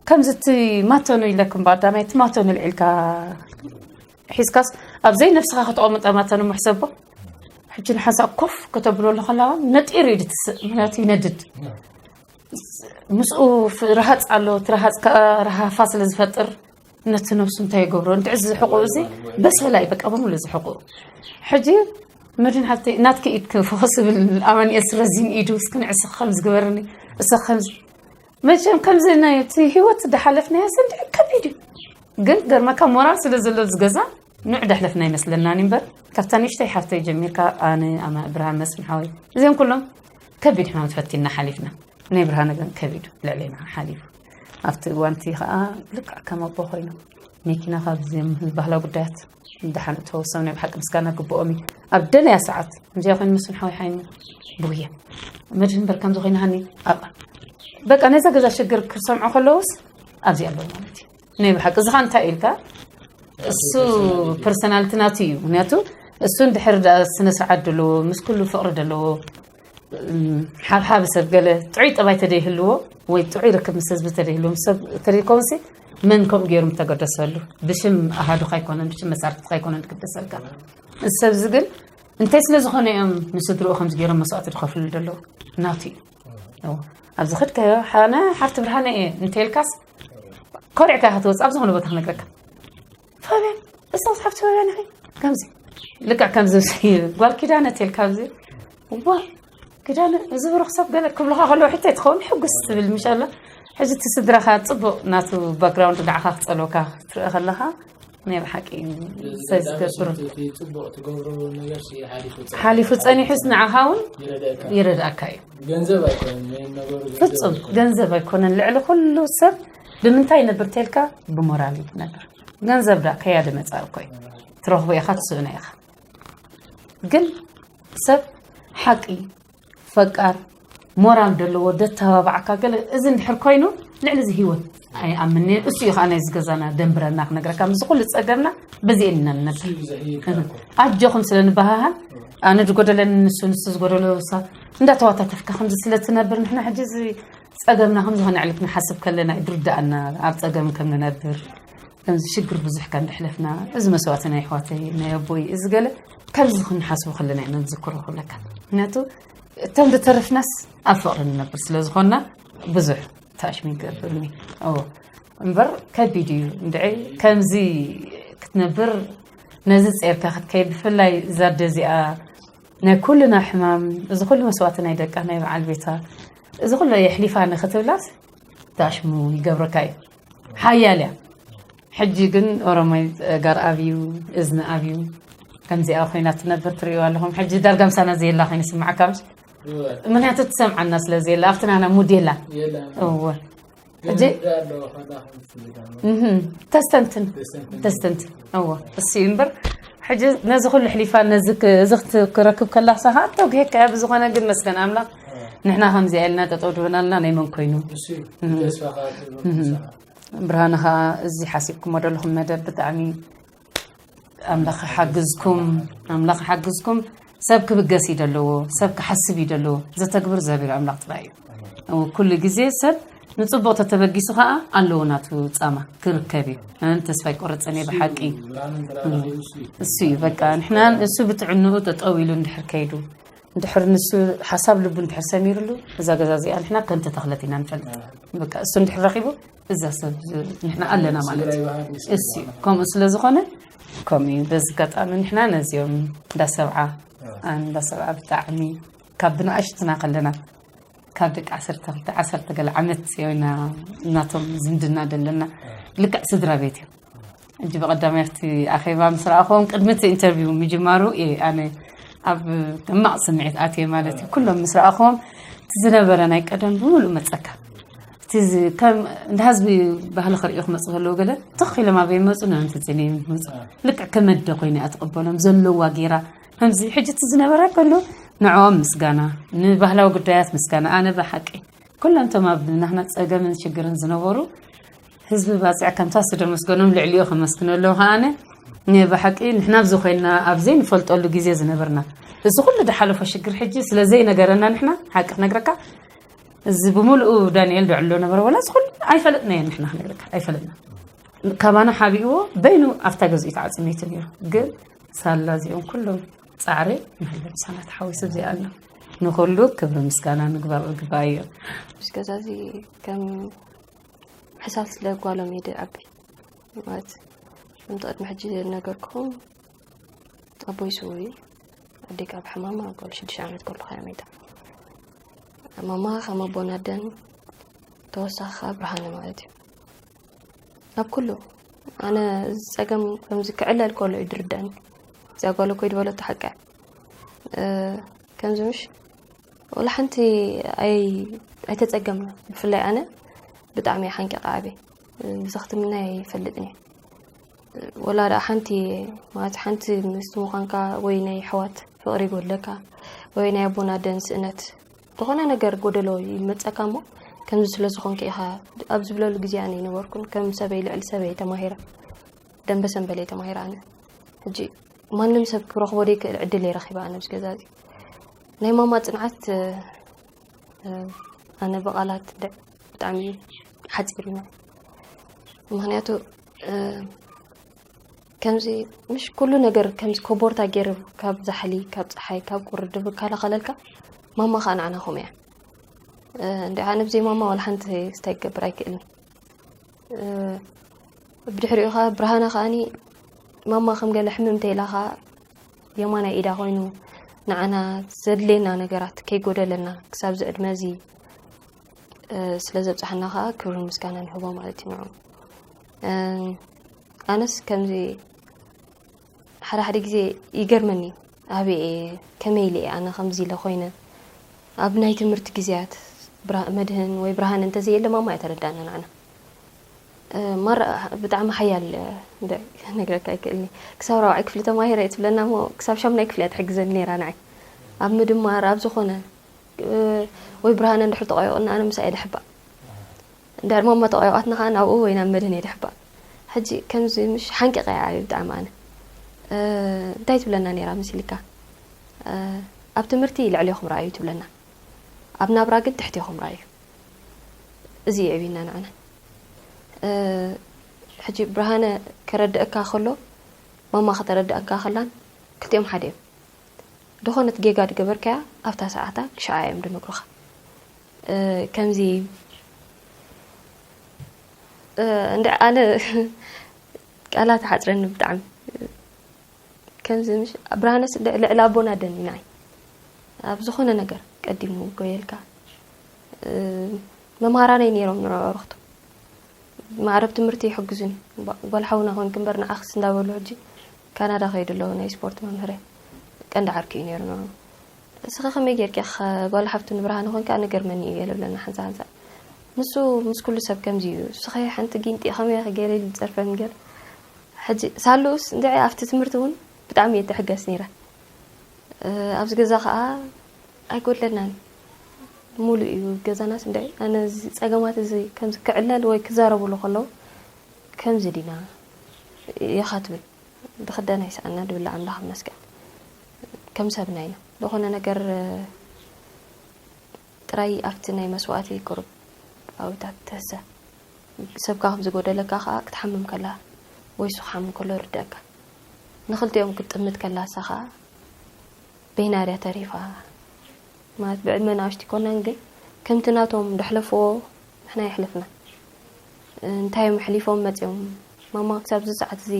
ከምዚ እቲ ማቶኑ ኢለኩም ብቐዳማይ፣ እቲ ማቶኑ ልዒልካ ሒዝካስ፣ ኣብ ዘይነፍስኻ ከተቐምጦ ማቶኑ ምሕሰቦ። ሕጂ ንሓንሳእ ኮፍ ከተብሎ ኣለኻ፣ ነጢሩ እዩ ድትስእ፣ ምኽንያቱ ይነድድ። ምስኡ ፍ-፣ ረሃጽ ኣሎ፣ እቲ ረሃጽ ከኣ ረሃፋ ስለ ዝፈጥር፣ ነቲ ነብሱ እንታይ ይገብሮ? እንድዒ እዚ ሕቑኡ እዚ በሰላ እዩ፣ በቃ፣ ብምሉእ እዚ ሕቑኡ። ሕጂ መድህን ሓፍተይ፣ ናትኪ ኢድ ክፈኹስ ዝብል ኣማኑኤል ስረዚን ኢዱ፣ እስኪ ንዕስኺ ከምዚ ግበርኒ፣ እስኺ ከምዚ። መቸም ከምዚ ናይ እቲ ህይወት ዝሓለፍናዮ እዚ እንድዒ ከቢድ እዩ። ግን ገርመካ ሞራል ስለ ዘሎ ኣብዚ ገዛ፣ ንዑ ዳሕለፍና ኣይመስለናን እምበር፣ ካብታ ንእሽተይ ሓፍተይ ጀሚርካ፣ ኣነ፣ ኣማ-፣ ብርሃን መስፍን ሓወይ፣ እዚኦም ኩሎም ከቢድ ሕማም ተፈቲንና ሓሊፍና። ናይ ብርሃነ ግን ከቢድ ልዕሌና ሓሊፉ። ኣብቲ እዋንቲ ከኣ ልክዕ ከም ኣቦ ኮይኖም መኪና ካብዚኦም ባህላዊ ጉዳያት ደሓን እተወሰኑ ናይ ብሓቂ ምስጋና ግብኦም እዩ። ኣብ ደለያ ሰዓት ከምዚኣ ኮይኑ መስፍን ሓወይ ሓይኒ ብጉየ መድህን እምበር ከምዚ ኮይና ሃኒ ኣብ በቃ ነዛ ገዛ ሽግር ክሰምዑ ከለውስ ኣብዚ ኣለዉ ማለት እዩ። ናይ ብሓቂ እዚ ኸኣ እንታይ ኢልካ እሱ ፐርሰናሊቲ ናቱ እዩ። ምክንያቱ እሱ እንድሕር ደኣ ስነ ስርዓት ደለዎ፣ ምስ ኩሉ ፍቕሪ ደለዎ፣ እም፣ ሓብሓቢ ሰብ ገለ ጥዑይ ጠባይ ተደይህልዎ ወይ ጥዑይ ርክብ ምስ ህዝቢ ተደይህልዎ፣ ምስ ሰብ ተደይከውንሲ መን ከምኡ ገይሩ ምተገደሰሉ? ብሽም ኣሃዱኻ ኣይኮነን፣ ብሽም መሳርሕትኻ ኣይኮነን ክግደሰልካ። እዚ ሰብ እዚ ግን እንታይ ስለ ዝኾነ እዮም ንስድርኡ ከምዚ ገይሮም መስዋእቲ ዝኸፍሉ ዘለዉ? ናቱ እዩ። እዎ። ኣብዚ ኸድካዮ፣ ሓነ ሓፍቲ ብርሃነ እየ እንተልካስ፣ ኮሪዕካ ኢኻ ትወጽእ፣ ኣብ ዝኾነ ቦታ ክነግረካ። ፋብያን፣ እዛ ሓፍቲ ፋብያን ኢኺ? ከምዚ። ልክዕ ከምዚ፣ ጓል ኪዳነ ተልካ ኣብዚ። እዋ፣ ኪዳነ፣ እዚ ብሩኽ ሰብ ገለ ክብሉኻ ከለዉ፣ ሕቶይ ትኸውን፣ ሕጉስ ትብል፣ ምሻላ። ሕጂ እቲ ስድራኻ ጽቡቕ ናቱ ባክግራውንድ ንዓኻ ክጸልወካ ክትርኢ ከለኻ፣ ናይ ብሓቂ እዚ ሰይ ኣጋጣሚ ዝገብር። እቲ ጽቡቕ ትገብሮ ነገርሲ ሓሊፉ ጸኒሑ። ሓሊፉ ጸኒሑስ ንዓኻ እውን ይረዳእካ። ይረዳእካ እዩ። ገንዘብ ኣይኮነን፣ ሜን ነገሩ ገንዘብ ፍጹም ኣይኮነን። ገንዘብ ኣይኮነን። ልዕሊ ኩሉ ሰብ ብምንታይ ይነብር ተልካ ብሞራል እዩ ዝነብር። ገንዘብ ዳ ከያደ መጻኢ እኮ እዩ። ትረኽቦ ኢኻ፣ ትስእኖ ኢኻ። ግን ሰብ ሓቂ፣ ፈቃር፣ ሞራል ዘለዎ ደተባባዓካ ገለ እዚ እንድሕር ኮይኑ ልዕሊ እዚ ህይወት ኣይኣምንን። እሱ እዩ ከዓ ናይዚ ገዛና ደንብረና ክነግረካ፣ ምስ ኩሉ ፀገምና በዚኤን ኢና ንነብር። ኣጆኹም ስለ ንበሃሃል ኣነ ዝጎደለኒ ንሱ፣ ንሱ ዝጎደሎ እሳ እንዳተዋታተፍካ ከምዚ ስለ ትነብር ንሕና ሕጂ እዚ ፀገምና ከም ዝኾነ ዕልክ ንሓስብ ከለና እዩ ዝርዳኣና ኣብ ፀገም ከም ንነብር። ከምዚ ሽግር ብዙሕ ከም ድሕለፍና፣ እዚ መስዋእቲ ናይ ኣሕዋተይ ናይ ኣቦይ እዚ ገለ ከምዚ ክንሓስቡ ከለና ኢና ንዝክሮ ክብለካ። ምክንያቱ እቶም ዝተረፍናስ ኣብ ፍቕሪ ንነብር ስለ ዝኾንና ብዙሕ ታሽሚ ይገብርኒ። እዎ እምበር ከቢድ እዩ እንድዒ ከምዚ ክትነብር፣ ነዚ ጸይርካ ክትከይድ፣ ብፍላይ እዛ ኣደ እዚኣ ናይ ኩልና ሕማም፣ እዚ ኩሉ መስዋእቲ ናይ ደቃ ናይ በዓል ቤታ፣ እዚ ኩሉ የሕሊፋ ንክትብላስ ታሽሙ ይገብረካ እዩ። ሓያል እያ። ሕጂ ግን ኦሮማይ ጋር ኣብዩ፣ እዝኒ ኣብዩ፣ ከምዚኣ ኮይና ትነብር ትርእዩ ኣለኹም። ሕጂ ዳርጋ ምሳና ዘየላ ኮይኑ ይስምዓካ ምሽ? ምክንያቱ ትሰምዓና ስለ ዘየላ ኣብቲ ናና ሙድ የላ። እወ። ሕጂ እህ፣ ተስተንትን። ተስተንትን። እወ። እሱ እዩ እምበር ሕጂ ነዚ ኩሉ ሕሊፋ ነዚ ክ-፣ እዚ ክት-፣ ክረክብ ከላ ሳኻ ተጉሄካ እያ። ብዝኾነ ግን መስገን ኣምላኽ ንሕና ከምዚ ኢልና ጠጠው ድበናልና ናይ መን ኮይኑ? ብርሃነ ኸዓ እዚ ሓሲብኩሞ ዘለኹም መደብ ብጣዕሚ ኣምላኽ ሓግዝኩም፣ ኣምላኽ ሓግዝኩም። ሰብ ክብገስ እዩ ዘለዎ፣ ሰብ ክሓስብ እዩ ዘለዎ። ዘተግብር እግዚኣብሔር ኣምላኽ ጥራይ እዩ። ኩሉ ግዜ ሰብ ንጽቡቕ ተተበጊሱ ኸዓ ኣለዎ ናቱ ጻማ ክርከብ እዩ። ኣነ ተስፋ ኣይቆረጸን እየ ብሓቂ። እሱ እዩ በቃ ንሕና እሱ ብጥዕንኡ ጠጠው ኢሉ እንድሕር ከይዱ እንድሕር ንሱ ሓሳብ ልቡ እንድሕር ሰሚርሉ እዛ ገዛ እዚኣ ንሕና ከም ተተኽለት ኢና ንፈልጥ። በቃ እሱ እንድሕር ረኺቡ እዛ ሰብ ንሕና ኣለና ማለት እዩ። እሱ ከምኡ ስለ ዝኾነ ከምኡ እዩ። በዚ ኣጋጣሚ ንሕና ነዚኦም እንዳ ሰብዓ እንዳ ሰብዓ ብጣዕሚ ካብ ብንኣሽትና ከለና ካብ ደቂ ዓሰርተ ክልተ ዓሰርተ ገለ ዓመት ኢና እናቶም ዝምድና ዘለና ልክዕ ስድራ ቤት እዩ። ሕጂ ብቐዳማይ ኣብቲ ኣኼባ ምስ ረኣኹዎም ቅድሚ እቲ ኢንተርቪው ምጅማሩ እየ ኣነ ኣብ ሕማቕ ስምዒት ኣትየ ማለት እዩ። ኩሎም ምስ ረኣኹዎም እቲ ዝነበረ ናይ ቀደም ብምሉእ መጸካ። እቲ ዝ-፣ ከም እንደ ህዝቢ ባህሊ ክርእዩ ክመጹ ከለዉ ገለ ትኽ ኢሎም ኣበይ ይመጹ? ንእንቲ ዜና ይመጹ። ልክዕ ከም ኣደ ኮይነ እያ ትቕበሎም ዘለዋ ጌራ። ከምዚ ሕጂ እቲ ዝነበረ ከሎ ንዕኦም ምስጋና፣ ንባህላዊ ጉዳያት ምስጋና። ኣነ ብሓቂ ኩሎም እቶም ኣብ ናህና ጸገምን ሽግርን ዝነበሩ ህዝቢ ባጽዕ ከምታ ስደመስገኖም ልዕሊኡ ከመስግኖ ኣለዉ። ከኣነ ንብሓቂ ንሕና ኣብዚ ኮይንና ኣብ ዘይንፈልጠሉ ግዜ ዝነበርና፣ እዚ ኩሉ ዝሓለፎ ሽግር ሕጂ ስለ ዘይነገረና ንሕና ሓቂ ክነግረካ፣ እዚ ብምሉኡ ዳንኤል ድዕሎ ነበረ፣ ወላ እዚ ኩሉ ኣይፈለጥናዮን ንሕና ክነግረካ፣ ኣይፈለጥና። ካባና ሓቢእዎ በይኑ ኣብታ ገዝኡ ተዓጽዩ ነይሩ። ግን ሳላ እዚኦም ኩሎም ጻዕሪ ንህለ ምሳና ተሓዊሱ ኣብዚኣ ኣሎ። ንኹሉ ክብሪ ምስጋና ምግባር ዝግባእ እዩ። እዚ ገዛ እዚ ከም ሕሳስ ለጓሎም እዩ ድዓቢ። ማለት ከምቲ ቅድሚ ሕጂ ዝነገርኩኹም ኣቦይ ስዉእ እዩ። ኣዴይ ካብ ሕማማ ጓል ሽዱሽተ ዓመት ከለኹ እያ መይታ። ማማ ከም ኣቦን ኣደን ተወሳኺ ከዓ ብርሃነ ማለት እዩ። ኣብ ኩሉ ኣነ እዚ ጸገም ከምዚ ክዕለል ከሎ እዩ ድርዳእኒ። እዚኣ ጓል እኮ እዩ ዝበለቶ ሓቂ እያ። እ፣ ከምዚ ምሽ ወላ ሓንቲ ኣይ-፣ ኣይተጸገምና። ብፍላይ ኣነ ብጣዕሚ እየ ሓንቂቐ ዓብየ። ብሰኽትምና ኣይፈልጥን እየ። ወላ ደኣ ሓንቲ ማለት ሓንቲ ምስቲ ምዃንካ ወይ ናይ ኣሕዋት ፍቕሪ ይጎድለካ ወይ ናይ ኣቦን ኣደን ስእነት ዝኾነ ነገር ጎደሎ ይመጸካ እሞ ከምዚ ስለ ዝኾንኪ ኢኻ ኣብ ዝብለሉ ግዜ ኣነ ኣይነበርኩን። ከም ሰበይ ልዕሊ ሰበይ እየ ተማሂረ። ደንበ ሰንበል እየ ተማሂረ ኣነ። ሕጂ ማንም ሰብ ክረኽቦ ዘይክእል ዕድል እየ ረኺበ ኣነ ኣብዚ ገዛ እዚ። ናይ ማማ ጽንዓት፣ እ፣ እ፣ ኣነ ብቓላት ድ-፣ ብጣዕሚ ሓጺሩና። ምኽንያቱ፣ እ፣ ከምዚ ምሽ ኩሉ ነገር ከምዚ ኮቦርታ ገይሩ ካብ ዛሕሊ፣ ካብ ጸሓይ፣ ካብ ቁሪ ድብ ክከላኸለልካ ማማ ኸኣ ንዓና ከምኡ እያ። እ፣ እንድዒ ኣነ ብዘይ ማማ ዋላ ሓንቲ ስታይ ክገብር ኣይክእልን። እ፣ ብድሕሪኡ ኸኣ ብርሃነ ኸኣኒ ማማ ከም ገለ ሕምም እንተ ኢላ ኸኣ የማናይ ኢዳ ኮይኑ ንዓና ዘድልየና ነገራት ከይጎደለና ክሳብ እዚ ዕድመ እዚ፣ እ፣ ስለ ዘብጽሓና ኸኣ ክብርን ምስጋናን ንህቦ ማለት እዩ ንዕኡ። እ፣ ኣነስ ከምዚ ሓደ ሓደ ግዜ ይገርመኒ፣ ኣበይ እየ፣ ከመይ ኢለ እየ ኣነ ከምዚ ኢለ ኮይነ? ኣብ ናይ ትምህርቲ ግዜያት ብራ-፣ መድህን ወይ ብርሃን እንተዘየለ ማማ እያ ተረዳእና ንዓና። እ፣ ማራ ብጣዕሚ ሓያል፣ እ፣ እንደ-፣ ክነግረካ ኣይክእልኒ። ክሳብ ራብዓይ ክፍሊ ተማሂረ እየ ትብለና እሞ፣ ክሳብ ሻምናይ ክፍሊ እያ ትሕግዘኒ ነይራ ንዓይ። ኣብ ምድማር፣ ኣብ ዝኾነ ወይ ብርሃነ እንድሕር ተቆይቁና ኣነ ምሳይ ድሕባእ እንድሕር ማማ ተቆይቋትና ከዓ ናብኡ ወይ ናብ መድህን እየ ድሕባእ። ሕጂ ከምዚ ምሽ ሓንቂቀ እየ ዓብየ ብጣዕሚ ኣነ። እንታይ ትብለና ነይራ መሲልካ? ኣብ ትምህርቲ ልዕሌኹም ረኣዩ ትብለና፣ ኣብ ናብራ ግን ትሕቴኹም ረኣዩ። እዚ የዕብየና ንዓና። ሕጂ ብርሃነ ከረድእካ ከሎ ማማ ከተረድእካ ከላን ክልቲኦም ሓደ እዮም። ዝኾነት ጌጋ ድገበርካያ ኣብታ ሰዓታ ክሻዓ እዮም ድነግሩኻ። ከምዚ እንደ ኣነ ቃላት ሓፅረኒ ብጣዕሚ። ከምዚ ምሽ ብርሃነስ ልዕሊ ኣቦና ደኒ ንዓይ ኣብ ዝኾነ ነገር ቀዲሙ ጎየልካ። መምሃራነይ ነይሮም ንዕዑ ኣዕሩኽቱ። ማዕረብ ትምህርቲ ይሕግዙኒ። ጓል ሓውና ኮንክ እምበር ንዓኽስ እንዳበሉ ሕጂ ካናዳ ከይዱ ኣለዉ ናይ ስፖርት መምህረ ቀንዲ ዓርኪ እዩ ነይሩ ንዕኡ። እስኸ ከመይ ጌርኪ ኢኻ ጓል ሓፍቱ ንብርሃነ ኮንካ ንገርመኒ እዩ ገለ ብለና ሓንሳ ሓንሳ። ንሱ ምስ ኩሉ ሰብ ከምዚ እዩ። እስኸ ሓንቲ ጊንጢ ከመይ ኢኺ ገለ ኢሉ ዝጸርፈኒ ገለ። ሕጂ ሳሉስ እንድዒ ኣብቲ ትምህርቲ እውን ብጣዕሚ እየ ትሕገስ ነይረ። ኣብዚ ገዛ ከዓ ኣይጎድለናን። ሙሉእ እዩ ገዛናስ እንድዒ። ኣነ እዚ ጸገማት እዚ ከምዚ ክዕለል ወይ ክዛረብሉ ከለዉ ከምዚ ዲና ኢኻ ትብል። ድኽደን ኣይሰኣና ድብል ኣምላኽ ይመስገን። ከም ሰብና ኢና። ዝኾነ ነገር ጥራይ ኣብቲ ናይ መስዋእቲ ቁሩብ ኣዊታት ትህሰ። ሰብካ ከም ዝጎደለካ ከዓ ክትሓምም ከላ ወይ እሱ ክሓምም ከሎ ይርድአካ። ንኽልቲኦም ክትጥምት ከላ እሳ ከዓ በይና ድያ ተሪፋ? ማለት ብዕድመ ንኣሽቱ ይኮናን ግን ከምቲ ናቶም ደሕለፍዎ ንሕና የሕለፍና። እንታይ እዮም ኣሕሊፎም መፅዮም? ማማ ክሳብ እዚ ሰዓት እዚ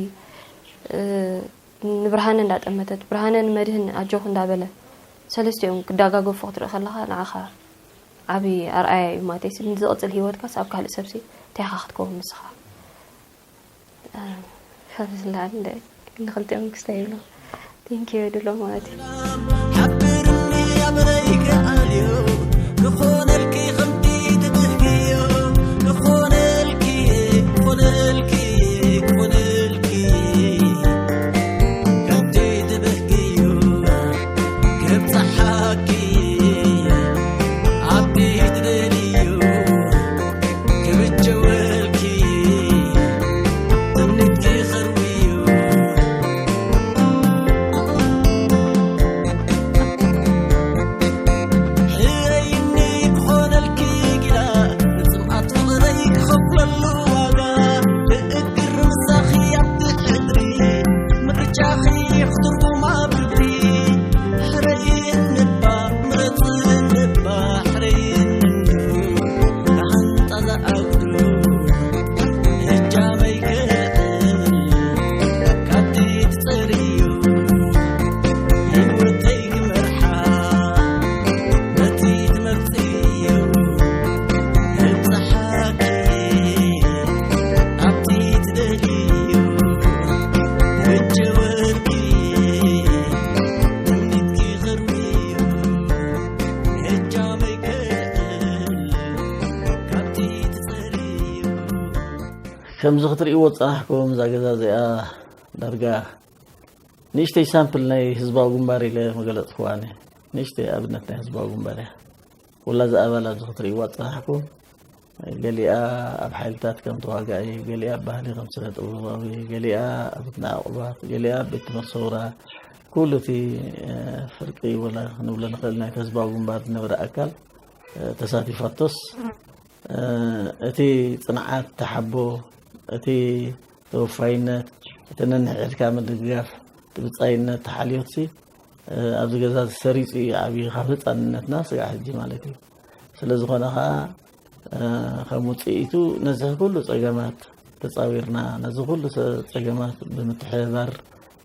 ንብርሃነ እንዳጠመተት ብርሃነ ንመድህን ኣጆኽ እንዳበለ ሰለስቲኦም ክዳጋገፉ ክትርኢ ከለኻ ንዓኻ ዓብዪ ኣርኣያ እዩ። ማለተይሲ ንዝቕፅል ህይወትካስ ኣብ ካልእ ሰብሲ እንታይ ኢኻ ክትከውን ንስኻ? ካብ ዝለዓል ንደ ንኽልቲኦም ክስታይ ይብሎ ቴንኪዩ ድሎ ማለት እዩ። ሓብርኒ ኣበይ ክኣልዮ ክኾነልኪ ከምቲ ትብህግዮ ክኾነልኪ ክኾነልኪ ክኾነልኪ ከምቲ ትብህግዮ ክብጽሓኪ ኣብቲ ትደልዮ ክብጀወልኪ ትምኒትኪ ኸርውዮ ሕየይኒ ክኾነልኪ ጊላ ንጽምኣት ፍቕረይ ክኸፍለሉ ዋጋ ብእግር ምሳኺ ኣብቲ ሕድሪ ምርጫኺ ክትርጉማ ብግሪ ሕረይ እንባ ምረጽ እንባ ሕረይ እንዶ ንዓንጣ ዝኣጉዶ እጃመይ ክእል ካብቲ ትጸርዮ ህይወተይ ክመርሓ በቲ ትመርጽዮ ክብጽሓኪ ኣብቲ ትደልዮ እጀወርቂ ትምኒትኪ ኸርውዮ እጃመይ ክእል ካብቲ ትጸርዮ ከምዚ ክትርእይዎ ዝጸናሕኩም እዛ ገዛ እዚኣ ዳርጋ ንእሽተይ ሳምፕል ናይ ህዝባዊ ግንባር ኢለ መገለጽክዋ እየ። ንእሽተይ ኣብነት ናይ ህዝባዊ ግንባር እያ። ኩላ እዛ ኣባል ኣብዚ ክትርእይዋ ዝጸናሕኩም ገሊኣ ኣብ ሓይልታት ከም ተዋጋኢ፣ ገሊኣ ኣብ ባህሊ ከም ስነ ጥበባዊ፣ ገሊኣ ኣብ ቤት ዕቑባት፣ ገሊኣ ኣብ ቤት ትምህርቲ ሰውራ ኩሉ እቲ ፍርቂ ወላ ክንብሎ ንኽእል ናይ ህዝባዊ ግንባር ዝነበረ ኣካል ተሳቲፋቶስ እቲ ጽንዓት ተሓቦ እቲ ተወፋይነት እቲ ነንሕድሕድካ ምድግጋፍ እቲ ብጻይነት ተሓልዮትሲ ኣብዚ ገዛ ሰሪጹ እዩ ዓብዩ ካብ ህፃንነትና ስጋዕ ሕጂ ማለት እዩ። ስለ ዝኾነ ከዓ ከም ውፅኢቱ ነዚ ኩሉ ፀገማት ተፃዊርና ነዚ ኩሉ ፀገማት ብምትሕብባር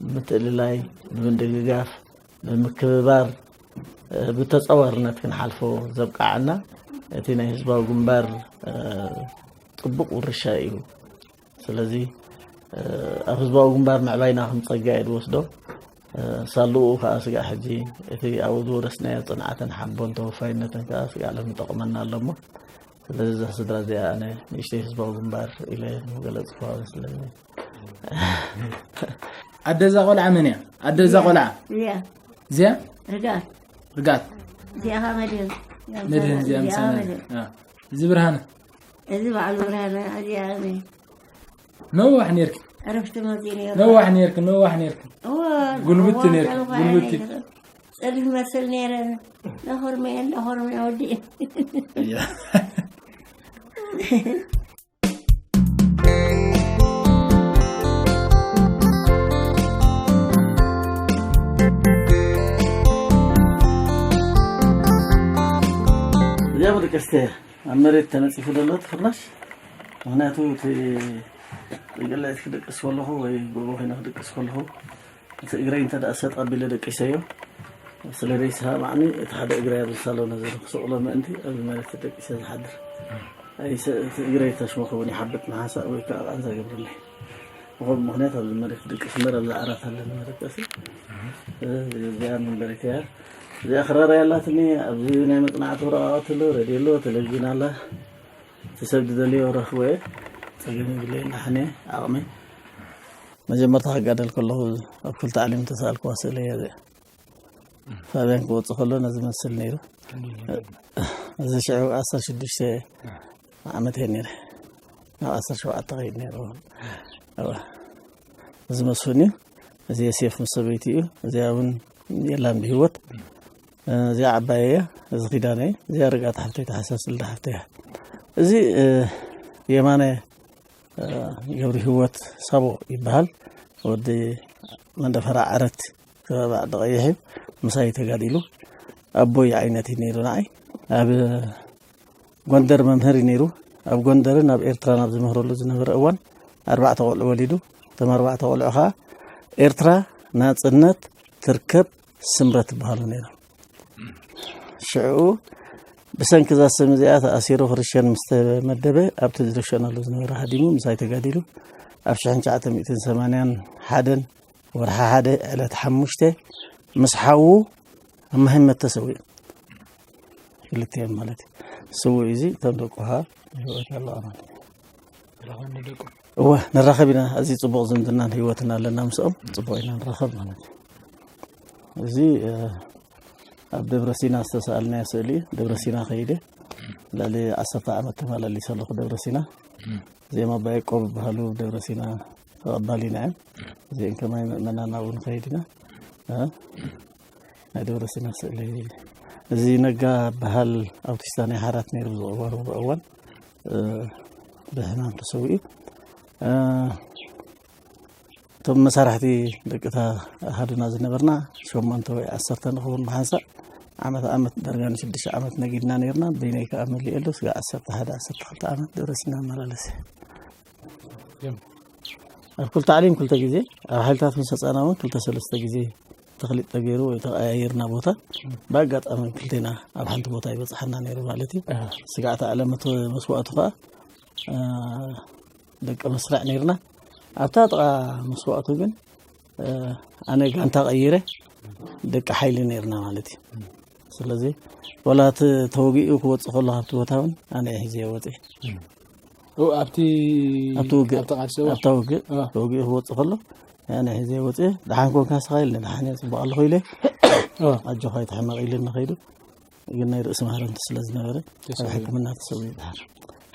ብምትእልላይ ብምድግጋፍ ብምክብባር ብተፃዋርነት ክንሓልፎ ዘብቃዓና እቲ ናይ ህዝባዊ ግንባር ጥቡቕ ውርሻ እዩ። ስለዚ ኣብ ህዝባዊ ግንባር ምዕባይና ከም ፀጋ እየ ዝወስዶ። ሳልኡ ከዓ ስጋዕ ሕጂ እቲ ኣብኡ ዝወረስናዮ ፅንዓትን ሓቦን ተወፋይነትን ከዓ ስጋዕ ሎም ይጠቕመና ኣሎ እሞ ስለዚ እዛ ስድራ እዚኣ ኣነ ንእሽተይ ህዝባዊ ግንባር ኢለ ምገለፅኩዋ መስለኒ። ኣደ እዛ ቆልዓ መን እያ? ኣደ እዛ ቆልዓ እዚኣ እዚኣ ርጋት ርጋት እዚኣ ኸዓ መድህን። መድህን እዚኣ እዚኣ ምሳና። መድህን። አ፣ እዚ ብርሃነ። እዚ በዓሉ ብርሃነ፣ እዚኣ እኔ። ነዋሕ ኔርኪ። ዕረፍቲ መፂኡ ነይሩ። ነዋሕ ኔርኪ፣ ነዋሕ ኔርኪ። እወ፣ ጉልብቲ እወ፣ ኔርኪ፣ ጸሎት ጉልብቲ። ኔርኪ። ጸሊም መስል ነይረ። ነኾርመየ፣ እንዳኾርመየ ወዲእ። እያ። እዚኣ መደቀስቲ እያ። ኣብ መሬት ተነፂፉ ዘሎ እቲ ፍርናሽ። ምኽንያቱ እቲ ገለ ክድቅስ ከለኹ ወይ ጎቦ ኮይነ ክድቅስ ከለኹ፣ እቲ እግረይ እንተ ደኣ ሰጥ ኣቢለ ደቂሰዮ፣ ስለ ዘይሰማዕኒ፣ እቲ ሓደ እግረይ ኣብዚ ሳሎን እዚ ክስቕሎ ምእንቲ ኣብዚ መሬት ደቂሰ ዝሓድር። ኣይ፣ ሰ-፣ እቲ እግረይ ተሽመኹ እውን ይሓብጥ ንሓንሳእ ወይ ከዓ ቃንዛ ገብርለይ። ብኸምኡ ምኽንያት ኣብዚ መሬት ድቅስ እምበር ኣብዚ ዓራት ኣለኒ መደቀሲ። እዚኣ መንበሪት እያ። እዚኣ ክራር እያ ኣላትኒ። ኣብዚ ናይ መጽናዕቲ ወረቓቕቲ ኣሎ፣ ሬድዮ ኣሎ፣ ቴሌቪዥን ኣላ። እቲ ሰብ ዝደልዮ ረኽቦ እየ። ጸገም የብለይን። ኣሕነ ዓቕመይ መጀመርታ ክጋደል ከለኹ ኣብ ክፍሊ ታዕሊም ዝተሳእልክዋ ስእሊ እያ እዚኣ። ፋብያን ክወጽእ ከሎ ነዚ መስል ነይሩ። እዚ ሽዑ ዓሰርተ ሽዱሽተ ዓመት እየ ነይረ። ናብ ዓሰርተ ሸውዓተ ከይድ ነይረ። እወ። እዚ መስፍን እዩ። እዚ የሴፍ ምስ ሰበይቲ እዩ። እዚኣ እውን የላን ብህይወት። እዚኣ ዓባየ እያ። እዚ ኪዳነ እዩ። እዚኣ ርግኣት ሓፍተይ፣ ተሓሳስ ልዳ ሓፍተይ እያ። እዚ፣ እ፣ የማነ፣ እ፣ ገብረ ህይወት ሳቦ ይበሃል። ወዲ መንደፈራ ዓረት ከባቢ ዓዲ ቀይሕ እዩ። ምሳይ ተጋዲሉ። ኣቦይ ዓይነት እዩ ነይሩ ንዓይ። ኣብ ጎንደር መምህር እዩ ነይሩ። ኣብ ጎንደርን ኣብ ኤርትራን ኣብ ዝምህረሉ ዝነበረ እዋን ኣርባዕተ ቆልዑ ወሊዱ። እቶም ኣርባዕተ ቆልዑ ከዓ ኤርትራ ናጽነት ትርከብ ስምረት ይበሃሉ ነይሮም። ሽዑ ብሰንኪ እዛ ስም እዚኣ ተኣሲሩ ክርስትያን ምስ ተመደበ ኣብቲ ዝረሸናሉ ዝነበረ ሃዲሙ ምሳይ ተጋዲሉ ኣብ ሽሕን ትሽዓተ ሚእትን ሰማንያን ሓደን ወርሒ ሓደ ዕለት ሓሙሽተ ምስ ሓዉ ኣብ መሃይመት ተሰዊኡ። ክልቲኦም ማለት እዩ። ስዉእ እዚ እቶም ደቁ ኸዓ ብህይወት ኣለዋ ማለት እዩ። ረኸብኒ ደቁ። እወ፣ ንራኸብ ኢና። ኣዝዩ ጽቡቕ ዝምድናን ህይወትን ኣለና ምስኦም። ጽቡቕ ኢና ንራኸብ ማለት እዩ። እዚ፣ እ፣ ኣብ ደብረ ሲና ዝተሰኣልናዮ ስእሊ እዩ። ደብረ ሲና ከይደ ልዕሊ ዓሰርተ ዓመት ተመላሊሰ ኣለኹ ደብረ ሲና። እዚኦም ኣባ ያዕቆብ ይበሃሉ፣ ደብረ ሲና ተቐባሊና እዮም። እዚኦም ከማይ ምእመናን ኣብኡ ንኸይድ ኢና። እ? ናይ ደብረ ሲና ስእሊ። እዚ ነጋ በሃል ኣውቲስታ ናይ ሓራት ነይሩ ዝቕበሩ እዋን፣ እ፣ ብሕማም ተሰዊኡ። እ፣ እቶም መሳርሕቲ ደቅታ ኣሃዱና ዝነበርና ሸሞንተ ወይ ዓሰርተ ንኸውን ብሓንሳእ ዓመት ዓመት ዳርጋ ንሽዱሽተ ዓመት ነጊድና ነይርና። በይነይ ከኣ መሊኤ ኣሎ ስጋ ዓሰርተ ሓደ ዓሰርተ ክልተ ዓመት ደብረ ሲና መላለሰ። ኣብ ክልተ ዓሊም ክልተ ግዜ፣ ኣብ ሓይልታት ምስ ህፃና እውን ክልተ ሰለስተ ግዜ ተኽሊጥ ተገይሩ ወይ ተቐያይርና ቦታ። ብኣጋጣሚ ክልቴና ኣብ ሓንቲ ቦታ ይበፅሓና ነይሩ ማለት እዩ። ስጋዕቲ ዓለመት መስዋእቱ ከዓ፣ እ፣ ደቂ መስርዕ ነይርና። ኣብታ ጥቓ መስዋእቱ ግን፣ እ፣ ኣነ ጋንታ ቀይረ ደቂ ሓይሊ ነይርና ማለት እዩ። ስለዚ ወላ እቲ ተወጊኡ ክወፅእ ከሎ ካብቲ ቦታ እውን ኣነ እየ ሒዘዮ ወፅየ። ኦ፣ ኣብቲ ኣብቲ ውግእ፣ ኣብቲ ቃልሲ እዋ። ኣብታ ውግእ እዋ። ተወጊኡ ክወፅእ ከሎ ኣነ ሒዘዮ ወፅየ። ደሓን ኮንካ ስኻ ኢልኒ፣ ደሓን እየ፣ ፅቡቕ ኣለኹ ኢለ። እዋ። ኣጆኻ ኣይትሕመቕ ኢልኒ ከይዱ። ግን ናይ ርእሲ ማህረምቲ ስለ ዝነበረ ኣብ ተሰዊኡ። ሕክምና ተሰዊኡ ደሓን።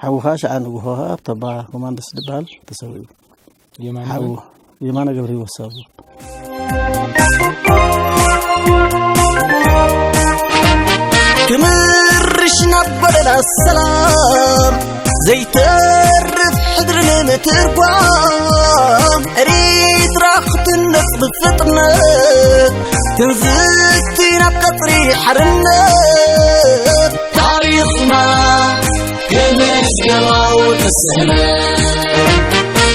ሓዉ ከዓ ሸዓ ንግሆ ከዓ ኣብ ተባ ኮማንዶስ ዝበሃል ተሰዊኡ። የማነ ሓዉ የማነ ገብረ ህይወት ሳቡ። ክምርሽ ናብ ጎደና ሰላም ዘይተርፍ ሕድሪ ንምትርጓም ኤሪትራ ክትነጽ ብፍጥነት ክንዝቲ ናብ ቀጽሪ ሓርነት ታሪኽና ክምስገባው ተሰነ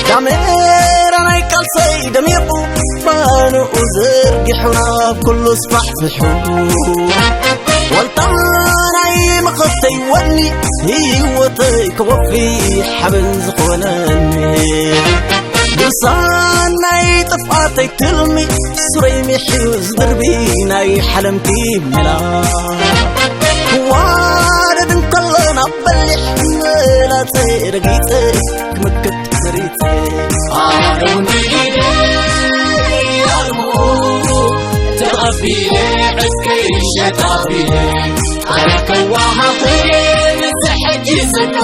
ዳሜራ ናይ ቃልሰይ ደሚቑ ባንኡ ዘርጊሑ ናብ ኩሉ ስፋሕፊሑ ዋልታ ናይ መኸተይ ወኒ ህይወተይ ክወፊ ሓበን ዝኾነኒ ድርሳን ናይ ጥፍኣተይ ትልሚ ሱረይ ሚሕዩ ዝድርቢ ናይ ሓለምቲ ሜላ ክዋረድ እንከሎ ናብ በሊሕ መላጸ ረጊጸ ክምክት መሪጸ ኣረውኒ ኣርሞ ተቓ ቢለ ዕስከይ ሸጣ ቢለ ኣረከዋሃ ኸየ ንዝሕጂ ዘሎ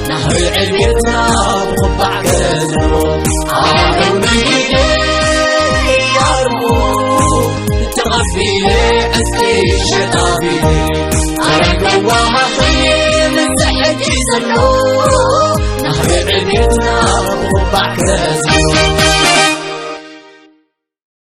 ናህሪ ዕቤትና ብኽባዕ ገዘቦ ኣረው ነይደ ያርቡ ተቐቢለ ዕስከይ ሸጣ ቢለ ኣረከዋሃ ኸየ ንዝሕጂ ዘሎ ናህሪ ዕቤትና ብኽባዕ ገዘቦ